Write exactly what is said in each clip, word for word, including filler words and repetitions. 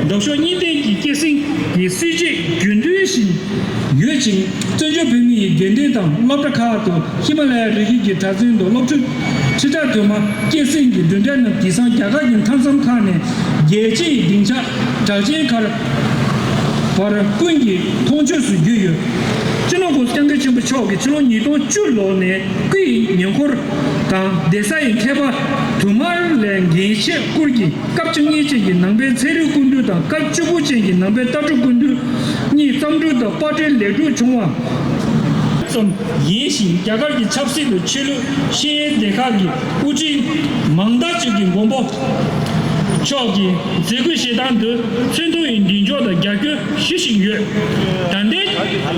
ལྡོག་ཕྱོགས་གཉིས་ལྡན་གྱི་སྐད་གསེང་གི་སྲིད་བྱུས་རྒྱུན་མཐུད་བཞིན་ཡོད་ཅིང་། བཙན་བྱོལ་བོད་མིའི་དགོན་སྡེ་དང་སློབ་གྲྭ་ཁག་ཏུ་ཧི་མ་ལ་ཡའི་རི་རྒྱུད་ཀྱི་གྲྭ་བཙུན་དང་སློབ་ཕྲུག་ཁྲི་ཕྲག་དུ་མ་སྐད་གསེང་གི་བདུན་ཕྲག་རྣམས་དེང་སང་རྒྱ་གར་གྱི་མཐའ་མཚམས་ཁག་ནས་རྒྱལ་སྤྱིའི་སྡིངས་ཆ་གྲགས་ཅན་ཁག་བར་ཀུན་གྱིས་མཐོང་ཆོས་སུ་གྱུར་ཡོད། སྤྱི་ནོར་༸གོང་ས་༸སྐྱབས་མགོན་ཆེན་པོ་མཆོག་གིས་ཕྱི་ལོ་ཉིས་སྟོང་བཅུ་ལོ་ནས་སྐུའི་ཉེ་འཁོར་དང་སྡོད་ས་ཡི་མཁས་པ་དུ་མར་ལ་འགན་བཞེས་སྐོར་གྱི་སྐབས་བཅུ་གཉིས་ཅན་གྱི་ནང་པའི་ཚན་རིག་སྐུ་མགྲོན་དང་སྐབས་བཅུ་དགུ་ཅན་གྱི་ནང་པའི་ལྟ་གྲུབ་སྐུ་མགྲོན་གཉིས་བརྩམས་སྒྲུང་དང་པར་སྐྲུན་ལེགས་གྲུབ་བྱུང་བ་ཙམ་ཡིན་ཞིང་། རྒྱ་གར་གྱི་ཆབ་སྲིད་དང་ཆོས་ལུགས་ཤེས་ཡོན་སྡེ་ཁག་གི་དབུ་ཁྲིད་མང་དག་ཅིག་གིས་མགོན་པོ་མཆོག་གི་མཛད་སྒོའི་བཞེས་སྟངས་དེ་ཚོན་མདོག་ཡི་མདུན་ལྕོག་དང་རྒྱབ་སྐྱོར་ཞུ་བཞིན་ཡོད། ད་ལྟའི་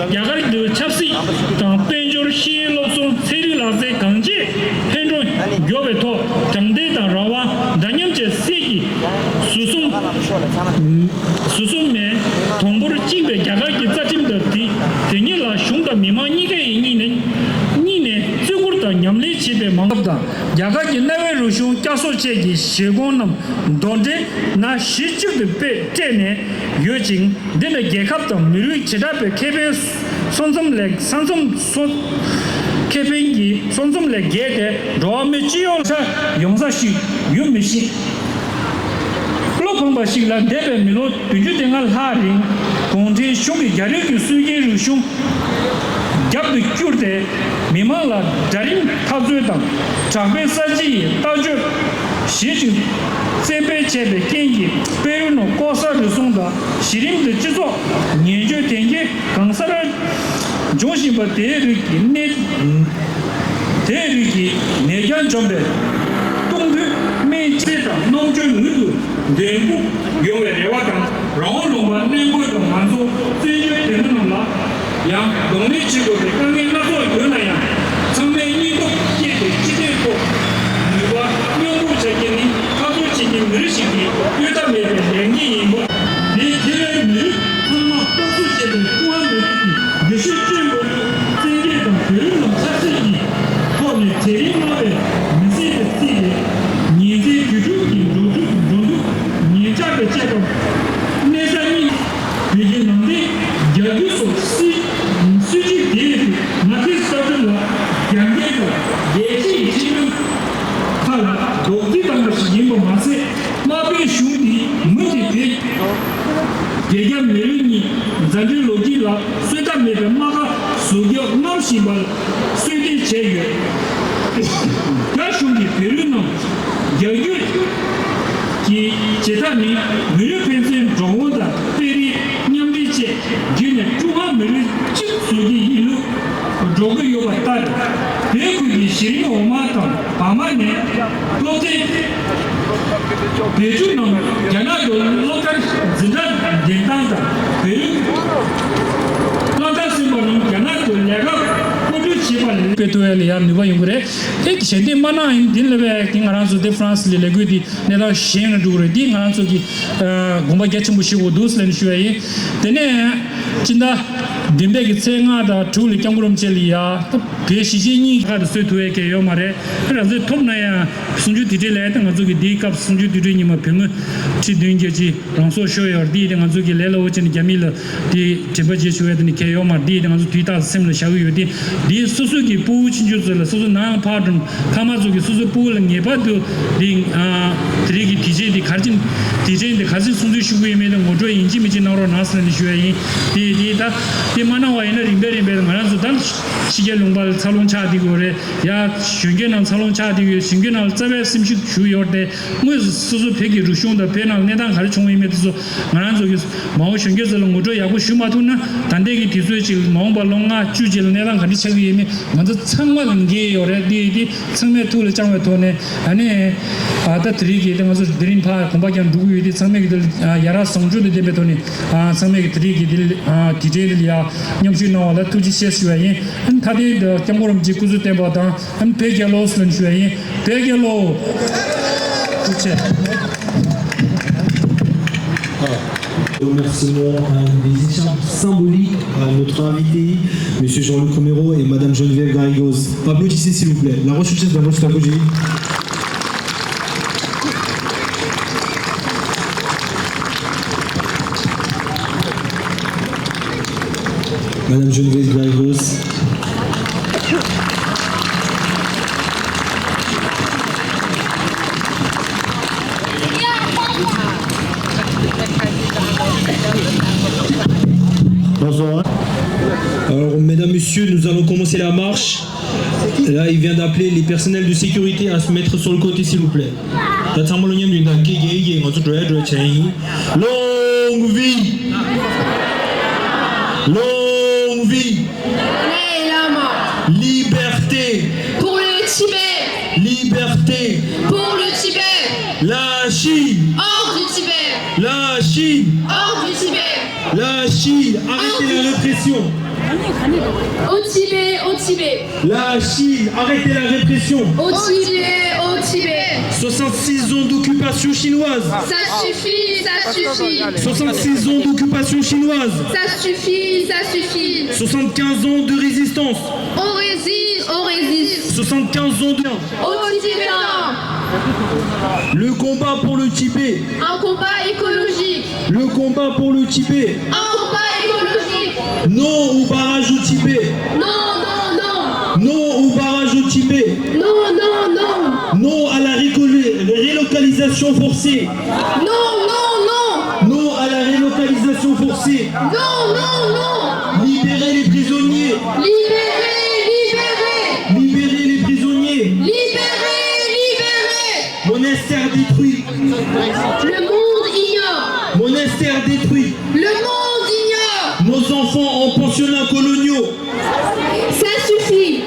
རྒྱ་གར་གྱི་ཆབ་སྲིད་དང་དཔལ་འབྱོར་ཤེས་ཡོན་སློབ་གསོ་ཚན་རིག་ལག་རྩལ་གང་ཅིའི་འཕེལ་འགྲོ་མགྱོགས་པའི་ཐོག་དྲང་བདེན་དང་རང་དབང་འདྲ་མཉམ་བཅས་སྲིད་ཀྱི་ཟུར་གསུམ། ཟུར་གསུམ་ནས་དང་པོར་བཅིངས་པའི་རྒྱ་གར་གྱི་རྩ་ཁྲིམས་དང་དེ་དེ་ཉིད་ལ་གཞུང་དང་མི་མང་གཉིས་ཀ་ཡིས་གཉིས་ནས་གཉིས་ནས་བརྩི་བཀུར་དང་ཉམས་ལེན་བྱེད་པའི་མང་ཚོགས་དང་རྒྱ་གར་གྱི་གནའ་བོའི་རིག་གཞུང་བསྐྱར་གསོ་བཅས་ཀྱི་བཞེད་དགོངས་རྣམས་འདོན་སྤྲོད་ནང་གཞི་གཅིག་ཏུ་སྤེལ་སྤྲད་ནས་ཡོད་ཅིང་། འདི་ནི་རྒྱལ་ཁབ་དང་མི་རིགས་བྱེ་བྲག་པའི་ཁེ་ཕན་སོ་མཚམས་ལས་ས་མཚམས་སོ་ཁེ་ཕན་གྱི་སོ་མཚམས་ལས་བརྒལ་ཏེ་འགྲོ་བ་མི་སྤྱི་ཡོངས་ལ་ཡོང་ས་ཞིག་ཡོད་མི་ཤེས། བློ་ཕངས་པ་ཞིག་ལ་འདས་པའི་མི་ལོ་བདུན་ཅུ་དོན་ལྔ་ལྷག་རིང་གུང་ཁྲན་གཞུང་གིས་རྒྱ་རིགས་ཀྱི་སྲོལ་རྒྱུན་རིག་གཞུང་རྒྱབ་ཏུ་བསྐྱུར་ཏེ་མི་མང་ལ་གྲལ་རིམ་འཐབ་རྩོད་དང་དྲག་པོའི་གསར་བརྗེ་ཡི་ལྟ་སྤྱོད་ཞེ་ཅིག་བཙན་སྤེལ་བྱས་པའི་རྐྱེན་གྱིས་བོད་རིགས་རྣམས་ལྐོག་ཟ་རུལ་སུངས་དང་གཞི་རིམ་དུ་སྤྱི་ཚོགས་ངན་སྤྱོད་དོན་རྐྱེན་གང་སར་འབྱུང་བཞིན་པ་དེའི་རིགས་ཀྱི་གནས། དེའི་རིགས་ཀྱི་ནད་རྐྱེན་འཇོམས་པའི་གཏོང་ཕོད་སྨན་དཔྱད་དང་གནོང་འགྱོད་མྱུར་དུ་འདེམས་སྒྲུག་ཡོང་བའི་རེ་བ་དང་། རང་དབང་ལུང་པ་གནས་སྐོར་དང་ང་ཚོ་བཙན་བྱོལ་བོད་མི་རྣམས་ལ་ཡང་གདོང་ལེན་བྱེད་དགོས་པའི་དཀའ་ངལ་སྣ་ཚོགས་ཡོད་ན་ཡང་། ཚང་མས་སྙིང་སྟོབས་བསྐྱེད་དེ་སྤྱི་དོན་ཐོག་ནུས་པ་སྔོན་འགོག་བྱ་རྒྱུ་ནི་ཁ་ཐོར་བྱེད་ཀྱི་མི་རིགས་ཤིག་གི་གཡོལ་ཐབས་མེད་པའི་ལས་འགན་ཡིན་པ། དེ་ཐེ་བའི་མི་རིགས་ཚང་མ་སྟོབས་གསོ་བྱེད་པའི་ཀྲུང་ཧྭ་མི་རིགས་ཀྱི་རྒྱུ་ཤུགས་བསྐྲུན་དགོས་ལུགས་བཙན་རྒྱལ་དང་བོད་རིགས་རྣམས་ཆབ་སྲིད་ཀྱི་ཐོག་ནས་གྲལ་རིམ་སྔ་བའི་མི་སེར་དུ་བརྩིས་ཏེ་ཉིན་མཚན་དུས་དྲུག་གི་འགྲོ་འགྲུལ་འགྲོ་འདུག་ཉེན་ཆག་གི་དཔྱད་སྟོབས་གནས་ས་གཉིས། བོད་ཀྱི་ནང་བསྟན་རྒྱ་བསྒྱུར་སོགས་སྲིད་སྲིད་ཇུས་དེ་མངའ་སྡེའི་ས་ཁུལ་ལ་རྒྱབ་འགལ་དང་རྒྱལ་སྤྱིའི་ཁྲིམས་དོན་ཁག་ལ་རྡོག་རྫིས་བཏང་པ་ཞིག་ཡིན་པ་མ་ཟད། དམར་པོའི་གཞུང་འདིས་མུ་མཐུད་བོད་རྒྱ་རྒྱ་མི་རིགས་གཉིས་མཛའ་འབྲེལ་ལོ་རྒྱུས་ལ་གསོལ་ཐབས་མེད་པའི་རྨ་ཁ་བཟོ་རྒྱུར་རྔམ་བཞིན་པ་གསོལ་འདེབས་བྱས་ཡོད། རྒྱ་གཞུང་གིས་བོད་རིགས་རྣམས་རྒྱ་བསྒྱུར་གྱི་བྱེད་ཐབས་ནི་མི་རིགས་ཕན་ཚུན་འགྲོ་འོང་དང་དཔོན་རིགས་མཉམ་འབྲེལ་བཅས་བརྒྱུད་ནས་ཀྲུང་ཧྭ་མི་རིགས་གཅིག་བཟོ་རྒྱུ་ཡིན་ལུགས་སྒྲོག་གི་ཡོད་པ་ལྟར། བོད་ཁུལ་གྱི་གཞི་རིམ་འོག་མ་དང་བར་མ་ནས་སློབ་ཚན་བེད་སྤྱོད་གནང་བ། རྒྱ་ནག་ཏུ་སློབ་གྲྭ་འཛིན་གྲྭ་འཛིན་སྟངས་དང་བོད་རིགས་སློབ་གྲྭ་ཟིན་པ་རྣམས་རྒྱ་ནག་ཏུ་ལས་ཀ་མཁོ་སྤྲོད་ ཤེས་པ་ལ་སྤེལ་ཐུབ་ཡ་ལ་ཡང་ནུས་པ་ཡོང་གི་རེད། ཨེ་གཞན་དེ་མ་གནང་ཡིན་དེ་ལ་བས་ཀྱི་ང་རང་ཚོ་དེ་ཧྥ་རན་སི་ལ་ལས་འགུལ་དེ་གནས་སྟངས་གཞན་ལ་འགྲོ་གི་རེད། དེ་ང་རང་ཚོ་གི་དགོངས་པ་རྒྱ་ཆེན་པོ་ཞིག་འོ་འདུག་ཟེར་ནས་ཞུ་ཡ་ཡིན། དེ་ནས་སྤྱི་ཟླ་བདུན་པའི་གི་ཚེས་ལྔ་དང་དྲུག་ལ་སྐྱབས་མགོན་རིན་པོ་ཆེ་ལ་ཡ་ད་བོད་གཞིས་བྱེས་གཉིས་ཀ་དུ་གསོལ་ཐུབ་ཡ་གལ་ཡོད་མ་རེད། ང་རང་ཚོས་ཐོབ་ན་ཡང་གསུང་ཆོས་དེ་འདྲའི་ལས་ད་ང་ཚོ་གི་དེའི་སྐབས་གསུང་ཆོས་དེ་འདྲའི་ཉི་མ་བོད་མི་ཁྲི་བདུན་བརྒྱད་ཅིག་རང་སྲོག་ཤོར་ཡོད་རེད། དེ་ང་ཚོ་གི་ལས་སླ་བོ་བྱས་ནས་རྒྱ་མི་ལ་དེ་དྲན་པ་བརྗེད་ཆོག་ཡ་དེ་ནི་གལ་ཡོད་མ་རེད། དེ་ང་ཚོ་དུས་རྟག་སེམས་ལ་བཞག་གི་ཡོད། དེ་དེ་སོ་སོ་གི་སྤུ་གུ་ཆུང་ཆུང་ཚོ་ལ་སོ་སོ་ནང་ཕར་འགྲོ་ཕ་མ་ཚོ་གི་སོ་སོ་སྤུ་གུ་ལ་ངེས་པར་དུ་དེ་ཨ་དེ་རིགས་ཀྱི་དུས་ཆེན་དེ་ག་རེ་བྱས་དུས་ཆེན་དེ་ག་ཚོད་སྲུང་བརྩི་ཞུ་གི་ཡོད་མེད་དེ་ངོ་སྤྲོད་ཡིན་གཅིག་མིན་གཅིག་གནང་རོགས་གནང་ཟེར་ནས་ཞུ་ཡ་ཡིན། དེ་དེ་ད་དེ་མ་གནང་བ་ཡིན་ན་རིམ་པས་རིམ་པས་ང་རང་ཚོ་ད་ཕྱི་རྒྱལ་ལུང་པ་ལ་འཚར་ལོངས་ཆགས་བསྡད་ཀྱི་ཡོད་རེད། ཡ་གཞོན་སྐྱེས་ནང་འཚར་ལོངས་ཆགས་བསྡད་ཀྱི་ཡོད། གཞོན་སྐྱེས་ནང་ལ་རྩ་བའི་སེམས་ཤུགས་ཞུགས་ཡོད་རེད། དངོས་སུ་སོ་སོ་བོད་ཀྱི་རིག་གཞུང་དང་བོད་ནང་གནས་སྟངས་ག་རེ་བྱུང་ཡོད་མེད་དེ་ཚོ་ང་རང་ཚོ་གི་མ་འོངས་གཞོན་སྐྱེས་ཚོ་ལ་ངོ་སྤྲོད་ཡག་པོ་ཞུ་མ་ཐུབ་ན་ད་ལྟའི་གི་དུས་ཚོད་ཅིག་ལ་མ་འོངས་པ་ལོ་ལྔ་བཅུ་རྗེས་ལ་གནས་སྟངས་ག་འདྲ་ཆགས་ཀྱི་ཡོད་མེད་ང་ཚོ་ཚང་མ་ལ་འགན་ཡོད་རེད། དེ་དེ་ཚང་མས་ཐུགས་ལ་བཅངས་པའི་ཐོག་ནས་ཨ་ནི་ཨ་ད་དེ་རིང་གི་དེ་ང་ཚོ་དེ་རིང་ཕར་དགོངས་པ་རྒྱག་འགྲོ་གི་ཡོད། དེ་ཚང་མས་གི་དེ་ཡ་རབས་བཟང་སྤྱོད་དང་ལྡན་པའི་ཐོག་ནས་ཨ་ཚང་མས་གི་དེ་རིང་གི་དེ་ཨ་དེ་གྲས་དེ་ལ་ཡ་མཉམ་ཞུགས་གནང་བ་ལ་ཐུགས་རྗེ་ཆེ་ཞུ་བ་ཡིན། ཨ་ནི་ད་ལྟའི་འདི་སྐྱབས་མགོན་རིན་པོ་ཆེ་སྐུ་ཚེ་བརྟན་པ་དང་། ཨ་ནི་བོད་རྒྱལ་ལོ་ཟེར་ནས་ཞུ་བ་ཡིན། བོད་རྒྱལ་ལོ། ཐུགས་རྗེ་ཆེ། Remerciements, euh, des écharpes symboliques à notre invité, monsieur Jean-Luc Romero et madame Geneviève Garrigos. Applaudissez s'il vous plaît. La recherche d'abord, c'est applaudi. Madame Geneviève Garrigos. Bonsoir. Alors, mesdames, messieurs, nous allons commencer la marche. Là, il vient d'appeler les personnels de sécurité à se mettre sur le côté, s'il vous plaît. ད་ཚང་མ་ལོ་མཉམ་དུ་ཡིན་ད་ཀྱེ་ཀྱེ་ཀྱེ་ང་ཚོ་འགྲོ་ཡ་འགྲོ་ཡ་བྱས་ཡིན། Longue vie! Longue vie! Dalai Lama! Liberté! Pour le Tibet! Liberté! Pour le Tibet! La Chine! Hors du Tibet! La Chine! Hors du Tibet! La Chine, arrêtez la répression. Au Tibet, au Tibet. La Chine, arrêtez la répression. Au Tibet, au Tibet. Soixante-six ans d'occupation chinoise. Ça suffit, ça suffit. Soixante-six ans d'occupation chinoise. Ça suffit, ça suffit. Soixante-quinze ans de résistance. On résiste, on résiste. Soixante-quinze ans de Au Tibet. Le combat pour le Tibet. Un combat écologique. Le combat pour le Tibet. Un combat écologique. Non au barrage au Tibet. Non, non, non. Non au barrage au Tibet. Non, non, non. Non à la récol-, rélocalisation forcée. Non, non, non. Non à la relocalisation forcée. Non, non, non. Libérez les prisonniers. Libérez, libérez. Libérez les prisonniers. Libérez, libérez. Monastère détruit. Le monde ignore. Monastère détruit. Le monde ignore. Nos enfants en pensionnats coloniaux. Ça suffit.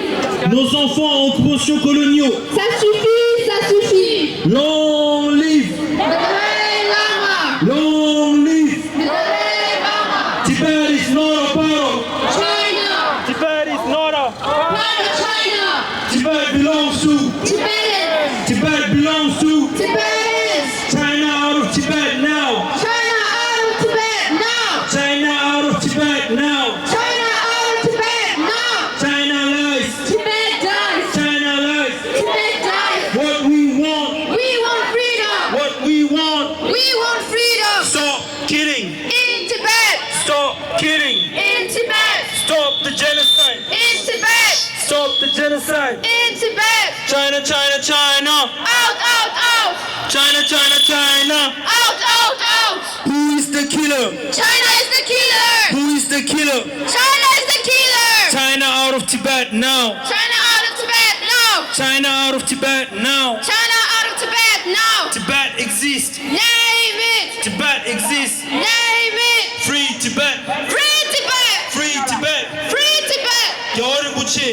Nos enfants en pensionnats coloniaux. Ça suffit, ça suffit. Long live. Dalai Lama. Long live. Dalai Lama. Tibet is not a part of China. Tibet is not a Part of China. Tibet belongs to Tibetans. Tibet belongs to Tibetans. China out of Tibet now. China out of Tibet now. China out of Tibet now. China out of Tibet now. China lies. Tibet dies. China lies. Tibet dies. What we want. We want freedom. What we want. We want freedom. Stop killing. In Tibet. Stop killing. In Tibet. Stop the genocide. In Tibet. Stop the genocide. In Tibet. China, China, China. Out, out, out. China, China, China. Out, out, out. Who is the killer? China is the killer. Who is the killer? China is the killer. China out of Tibet now. China out of Tibet now. China out of Tibet now. China out of Tibet now. Tibet exists. Name it. Tibet exists. Name it. Free Tibet. Free Tibet. Free Tibet. Free Tibet. རྒྱལ་བ་རིན་པོ་ཆེ།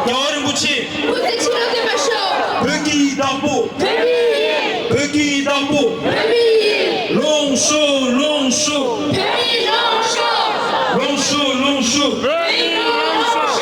རྒྱལ་བ་རིན་པོ་ཆེ། སྐུ་ཚེ་ཁྲི་ལོ་བརྟན་པར་ཤོག་བོད་ཀྱི་བདག་པོ། བོད་མི་ཡིན། བོད་ཀྱི་བདག་པོ། བོད་མི་ཡིན། ལོངས་ཤོག་ལོངས་ཤོག་བོད་མི་ལོངས་ཤོག་ལོངས་ཤོག་ལོངས་ཤོག་བོད་མི་ལོངས་ཤོག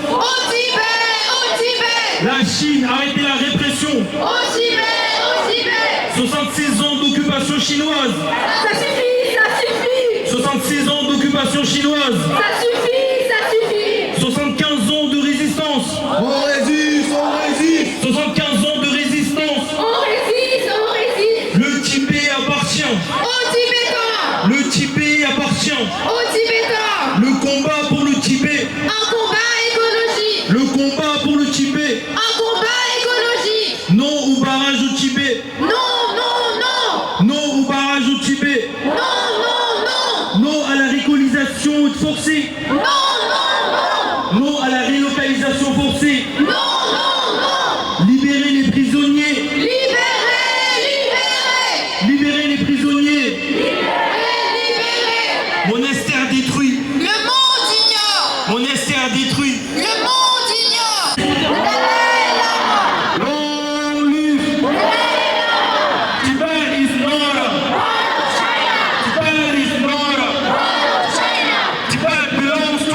Au Tibet, au Tibet. La Chine, arrêtez la répression. Au Tibet, au Tibet. Soixante-six ans d'occupation chinoise. Ça suffit, ça suffit. Soixante-six ans d'occupation chinoise. Ça suffit, ça suffit. Soixante-quinze ans de résistance. On résiste, on résiste. Soixante-quinze ans de résistance. On résiste, on résiste. Le Tibet appartient. Aux Tibétains. Le Tibet appartient. Aux Tibétains. Le combat pour le Tibet. Un combat écologique. Le combat pour le Tibet. Un combat écologique. Non au barrage au Tibet. Non, non, non. Non au barrage au Tibet. Non, non, non. Non à la récolonisation forcée. Non, non, non. Non à la relocalisation forcée. Non, non, non. Libérez les prisonniers. Libérez, libérez. Libérez les prisonniers. Libérez, libérez. Monastère détruit. Le monde ignore. Monastère détruit. Le monde ignore. Le Dalai Lama. Long live. Tibet is not a. Tibet is not a. Tibet belongs to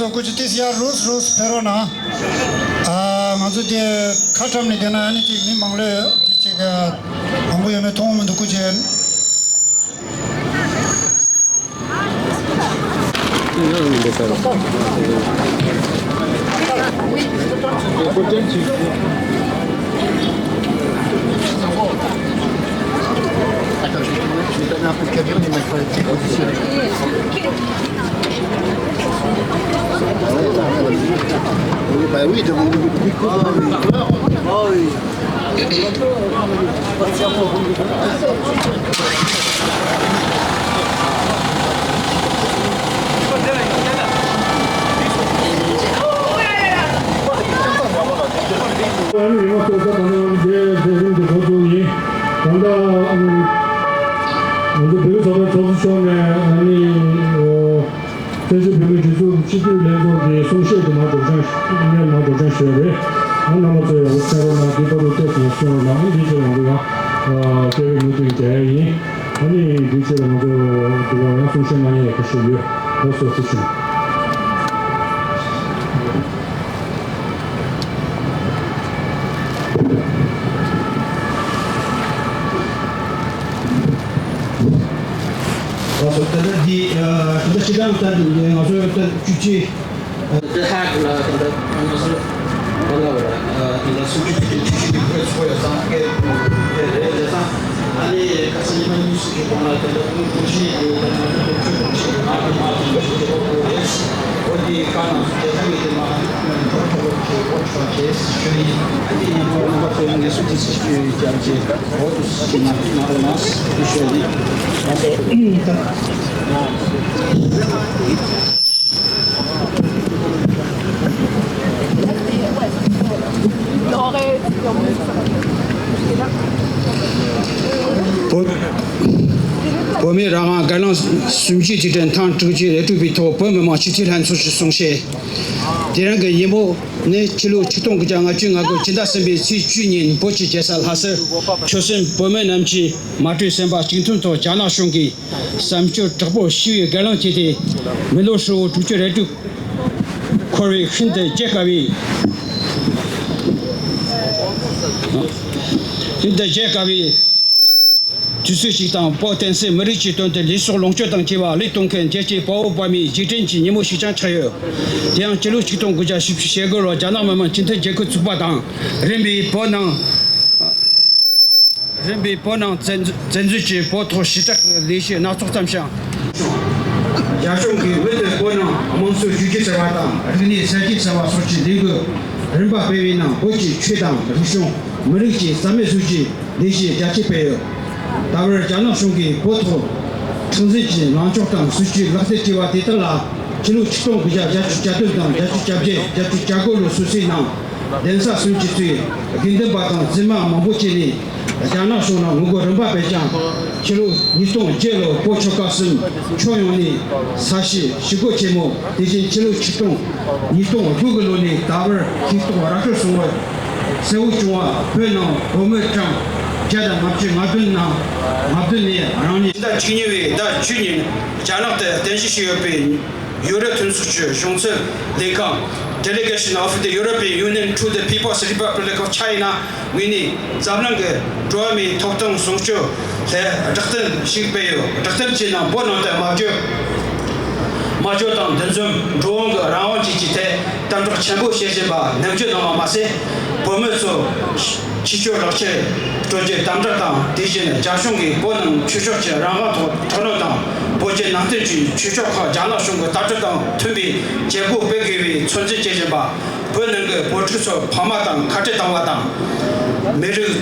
སྐུ་མཁྱེན་ཏིས་ཡར་རུས་རུས་ཕེབས་རོགས་གནང་། ཨ། ང་ཚོ་དེ་ཁ་བཀྲམ་ནས་བསྡད་ན་ཨ་ནི་ཅིག་མི་མང་ལོས་ཅིག་ཅིག་མང་པོ་ཡོད་མེད་མཐོང་མི་འདུག་སྐུ་མཁྱེན། Attends, je vais tourner, je vais donner un peu de caméra, mais ma femme est positionner. Oui, bah oui, devant le micro. Ah oui. ཨ་ནི་མི་མང་ཚོགས་ས་དང་འདས་འདས་རིམ་གྱི་འགོ་འཛུགས་ཡིན། ད་ལྟ་ང་ཚོ་བོད་ཚོགས་པའི་ཚོགས་གཙོ་མཆོག་ནས་ཨ་ནི་བཙན་བྱོལ་བོད་མིའི་སྒྲིག་འཛུགས་སྤྱི་འཐུས་ལྷན་ཚོགས་ཀྱི་གསུང་བཤད་དུ་མ་སྒྲོག་སྦྱང་ནས་མ་སྒྲོག་སྦྱང་ཞུས་པ་རེད། ཨ་རྣམ་པ་ཚོ་ཡང་ཕྱག་རོགས་གནང་། འདི་བར་དུ་ཏོག་ཙམ་གསུང་རོགས་གནང་། འདི་ཚོ་ཡང་འདུག་ཨ། སྐྱབས་མགོན་ལུང་བསྟན་རྒྱལ་ཡིན། ཨ་ནི་འདི་ཕྱིར་ང་ཚོ་འདི་བ་ཡང་གསུང་བཤད་གནང་ཡས་ཁ་ཤས་ཡོད། ལགས་སོ་ཐུགས་རྗེ་ཆེ། ལགས་སོ། ད་ལྟ་འདི་ད་ལྟ་སྤྱི་བཏང་ད་ང་ཚོ་ད་བཅུ་གཅིག་དེ་ཧ་གོ་ལ་ད་ལྟ་ང་ཚོ་ད་ལྟ་བར་ད་ལྟ་སུམ་ཅུ་དེ་བཅུ་གཅིག་གི་ཁོས་ཚོ་ཡོད་ཙང་སྐད་རེད། དེ་ཙང་ཨ་ནི་ཁ་སང་ཉི་མ་གཉིས་གསུམ་གྱི་གོང་ལ་དེ་འདྲ་ཀུན་སྤུན་མཆེད་དེ་དེ་ང་ཚོ་དོན་གཅོད་སྤུན་མཆེད་ཀྱི་ང་ཚོ་མ་དོན་གཅོད་ཀྱི་དེ་འོག་ཏུ་རེད། འོ་དེ་ཁ་ནང་སུ་དེ་ཁ་ཡོད་དེ་མ་ཐོག་ཐོག་གི་འོག་ཆོག་ཅེས་ཞུ་ཡིན། ཨ་ནི་ཡིན་ཐོག་རྣམ་པ་ཚོ་ལ་ངལ་གསོ་དེ་སྲིད་ཞུ་ཡིན། ཅང་ཅེ་འོག་ཏུ་སྲིད་ཞུ་ན་ང་རང་ནང་སུ་ཞུ་ཡིན། ད་བོད་བོད་མིའི་རང་དབང་སྒེར་ལངས་གསུམ་བཅུའི་དུས་དྲན་ཐེངས་དྲུག་ཅུ་རེ་དྲུག་པའི་ཐོག་བོད་མི་མང་སྤྱི་འཐུས་ལྷན་ཚོགས་ཀྱི་གསུང་བཤད། དེ་རིང་གི་ཉིན་མོ་ནི་ཕྱི་ལོ་ཆིག་སྟོང་དགུ་བརྒྱ་ལྔ་བཅུ་ང་དགུ་སྤྱི་ཟླ་གསུམ་པའི་ཚེས་བཅུ་ཉིན་བོད་ཀྱི་རྒྱལ་ས་ལྷ་སར་ཆོལ་གསུམ་བོད་མི་རྣམས་ཀྱིས་མ་གྲོས་སེམས་པ་གཅིག་མཐུན་ཐོག་རྒྱ་ནག་གཞུང་གིས་བསམ་སྤྱོད་དྲག་པོ་ཞི་བའི་སྒེར་ལངས་བྱས་ཏེ། མི་ལོ་ཧྲིལ་བོ་དྲུག་ཅུ་རེ་དྲུག་འཁོར་བའི་ཤིན་ཏུ་བརྗེད་དཀའ་བའི་ཤིན་ཏུ་བརྗེད་དཀའ་བའི་དུས་ཚོད་ཅིག་དང་། བོད་བསྟན་སྲིད་མི་རིགས་ཀྱི་དོན་དུ་ལུས་སྲོག་ལོངས་སྤྱོད་དང་བཅས་པ་བློས་གཏོང་མཁན་རྒྱལ་གཅེས་དཔའ་བོ་དཔའ་མོའི་རྗེས་དྲན་གྱི་ཉིན་མོ་ཞིག་ཀྱང་ཆགས་ཡོད། དེ་ཡང་སྤྱི་ལོ་ཆིག་སྟོང་དགུ་བརྒྱ་བཞི་བཅུ་ཞེ་དགུ་ལོར་རྒྱ་ནག་མི་དམངས་སྤྱི་མཐུན་རྒྱལ་ཁབ་ཚུགས་པ་དང་། རིམ་པས་བོད་ནང་རིམ་པས་བོད་ནང་བཙན་བཙན་འཛུལ་གྱིས་བོད་ཐོག་ཞི་དྲག་གི་ལས་གཞི་སྣ་ཚོགས་བརྩམས་ཤིང་། རྒྱ་གཞུང་གིས་བོད་དུ་བོད་ནང་དམངས་གཙོའི་གཞི་རྒྱ་ཟེར་བ་དང་། རིག་གནས་གསར་བརྗེ་ཟེར་བ་སོགས་ཀྱི་ལས་འགུལ་རིམ་པ་སྤེལ་བའི་ནང་། བོད་ཀྱི་ཆོས་དང་རིག་གཞུང་། མི་རིགས་ཀྱི་རྩ་མེད་བཟོ་རྒྱུའི་ལས་གཞི་རྒྱ་སྐྱེད་སྤེལ་ཡོད། ད་བར་རྒྱ་ནག་གཞུང་གིས་བོད་ཐོག་ཁྲིམས་འཛིན་གྱི་ལངས་ཕྱོགས་དང་སྲིད་ཇུས་ལག་དེབ་བྲིས་པ་དེ་དག་ལ། ཕྱི་ལོ་ཆིག་སྟོང་དགུ་བརྒྱ་བརྒྱད་ཅུ་གྱ་བདུན་དང་བརྒྱད་ཅུ་གྱ་བརྒྱད། བརྒྱད་ཅུ་གྱ་དགུ་ལོ་སོ་སོའི་ནང་། གདན་ས་གསུམ་གྱི་གཙོས་དགེ་འདུན་པ་དང་བཙུན་མ་མང་པོ་བཅས་ནས་རྒྱ་ནག་གཞུང་ལ་ངོ་རྒོལ་རིམ་པ་སྤེལ་ཀྱང་། ཕྱི་ལོ་ཉིས་སྟོང་བརྒྱད་ལོར་བོད་ཆོལ་ཁ་གསུམ་ཕྱོགས་ཡོངས་ནས་ས་བྱི་ཞི་རྒོལ་ཆེན་མོ། དེ་བཞིན་ཕྱི་ལོ་ཆིག་སྟོང་ཉིས་སྟོང་དགུ་གི་ལོ་ནས་ད་བར་ཤེས་རྟོགས་ར་སྤྲོད་སོང་བར། གསལ་བོ་བྱུང་བ། བོད་ནང་བོད་མི་གྲངས་བརྒྱ་དང་ལྔ་བཅུ་ང་བདུན་ནང་ལྔ་བདུན་ནས་རང་ཉིད། ཟླ་བཅུ་གཉིས་པའི་ཟླ་བཅུ་ཉིན་རྒྱ་ནག་ཏུ་རྟེན་གཞི་བྱས་ཡོད་པའི་ཡུ་རོབ་མཐུན་ཚོགས་ཀྱི་གཞུང་ཚབ་ལས་ཁང་། Delegation of the European Union to the People's Republic of China ངོས་ནས་འཛམ་གླིང་གི་འགྲོ་བ་མིའི་ཐོབ་ཐང་སྲུང་སྐྱོབ་ལ་བསྒྲགས་གཏམ་ཞིག་སྤེལ་ཡོད། བསྒྲགས་གཏམ་གྱི་ནང་བོད་ནང་དུ་སྨྲ་བརྗོད་སྨྲ་བརྗོད་དང་འདུ་འཛོམས་འགྲོ་འོང་གི་རང་དབང་བཅས་ཀྱི་ཐད་དམ་དྲག་ཆེན་པོ་བྱེད་བཞིན་པ་ནན་བརྗོད་གནང་བ་མ་ཟད། བོད་མི་ཚོ་ཕྱི་ཕྱོགས་ལག་ཁྱེར་སྤྲོད་རྒྱུ་དམ་དྲག་དང་། དེ་བཞིན་རྒྱ་གཞུང་གིས་བོད་ནང་ཆོས་ཕྱོགས་ཀྱི་རང་དབང་ཐོག་དྲག་གནོན་དང་། བོད་བརྒྱུད་ནང་བསྟན་གྱི་ཆོས་ཕྱོགས་ཁག་རྒྱ་ནག་གཞུང་གི་ལྟ་གྲུབ་དང་མཐུན་པའི་བྱེད་སྒོ་སྤེལ་དགོས་པའི་ཚོད་འཛིན་བྱེད་བཞིན་པ། བོད་ནང་གི་བོད་ཕྲུག་ཚོ་ཕ་མ་དང་ཁ་བྲལ་བཏང་བ་དང་། མི་རིགས་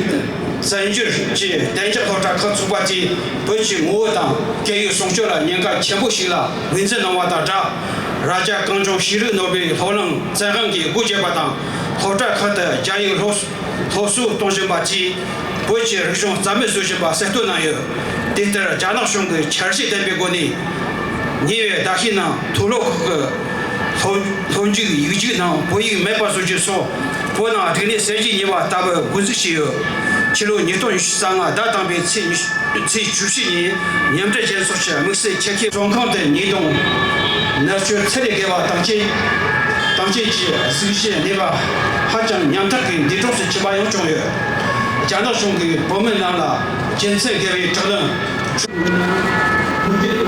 བཙན་བྱོལ་གྱི་གཏན་འཇགས་སློབ་གྲྭ་ཁག་ཚུགས་པ་དེས་བོད་ཀྱི་ངོ་བོ་དང་སྐད་ཡིག་སྲུང་སྐྱོབ་ལ་ཉེན་ཁ་ཆེན་པོ་ཞིག་ལ་ངོས་འཛིན་གནང་བ་དང་སྦྲགས། རྭ་རྒྱ་གངས་ལྗོངས་ཤེས་རིག་ནོར་བུའི་སློབ་གླིང་བཙན་དབང་གིས་སྒོ་བརྒྱབ་པ་དང་། སློབ་གྲྭ་ཁག་ཏུ་རྒྱ་ཡིག་སློབ་སློབ་གསོ་གཏོང་བཞིན་པ་བཅས་བོད་ཀྱི་རིག་གཞུང་རྩ་མེད་བཟོ་བཞིན་པ་གསལ་སྟོན་གནང་ཡོད། དེ་ལྟར་རྒྱ་ནག་གཞུང་གིས་འཆར་གཞི་ལྡན་པའི་སྒོ་ནས་ཉེ་བའི་ཟླ་ཤས་ནང་མཐོ་སློབ་ཁག་གི་སློབ་སློབ་འཇུག་ཡིག་རྒྱུགས་ནང་བོད་ཡིག་མེད་པ་བཟོ་རྒྱུ་སོགས་བོད་ནང་རིག་གནས་གསར་བརྗེ་གཉིས་པ་ལྟ་བུ་འགོ་འཛུགས་བྱས་ཡོད། ཕྱི་ལོ་ཉིས་སྟོང་ཉི་ཤུ་རྩ་ལྔ་ཟླ་དང་པོའི་ཚེས་ཉི་ཤུ་ཚེས་བཅུ་བཞི་ཉིན་མཉམ་འབྲེལ་རྒྱལ་ཚོགས་ཀྱི་དམིགས་བསལ་ཆེད་ཁེ་བཙོན་ཁང་དུ་ཉེས་རྡུང་མནར་གཅོད་ཚད་ལས་བརྒལ་བ་དང་རྐྱེན་དང་རྐྱེན་གྱིས་གཟུགས་གཞི་གནས་པ་ཧ་ཅང་ཉམ་ཐག་གི་འདས་གྲོངས་སུ་ཕྱིན་པ་ཡང་བྱུང་ཡོད། རྒྱ་ནག་གཞུང་གིས་བོད་མི་རྣམས་ལ་རྒྱུ་མཚན་དགེ་བའི་དྲག་གནོན། གཙོ་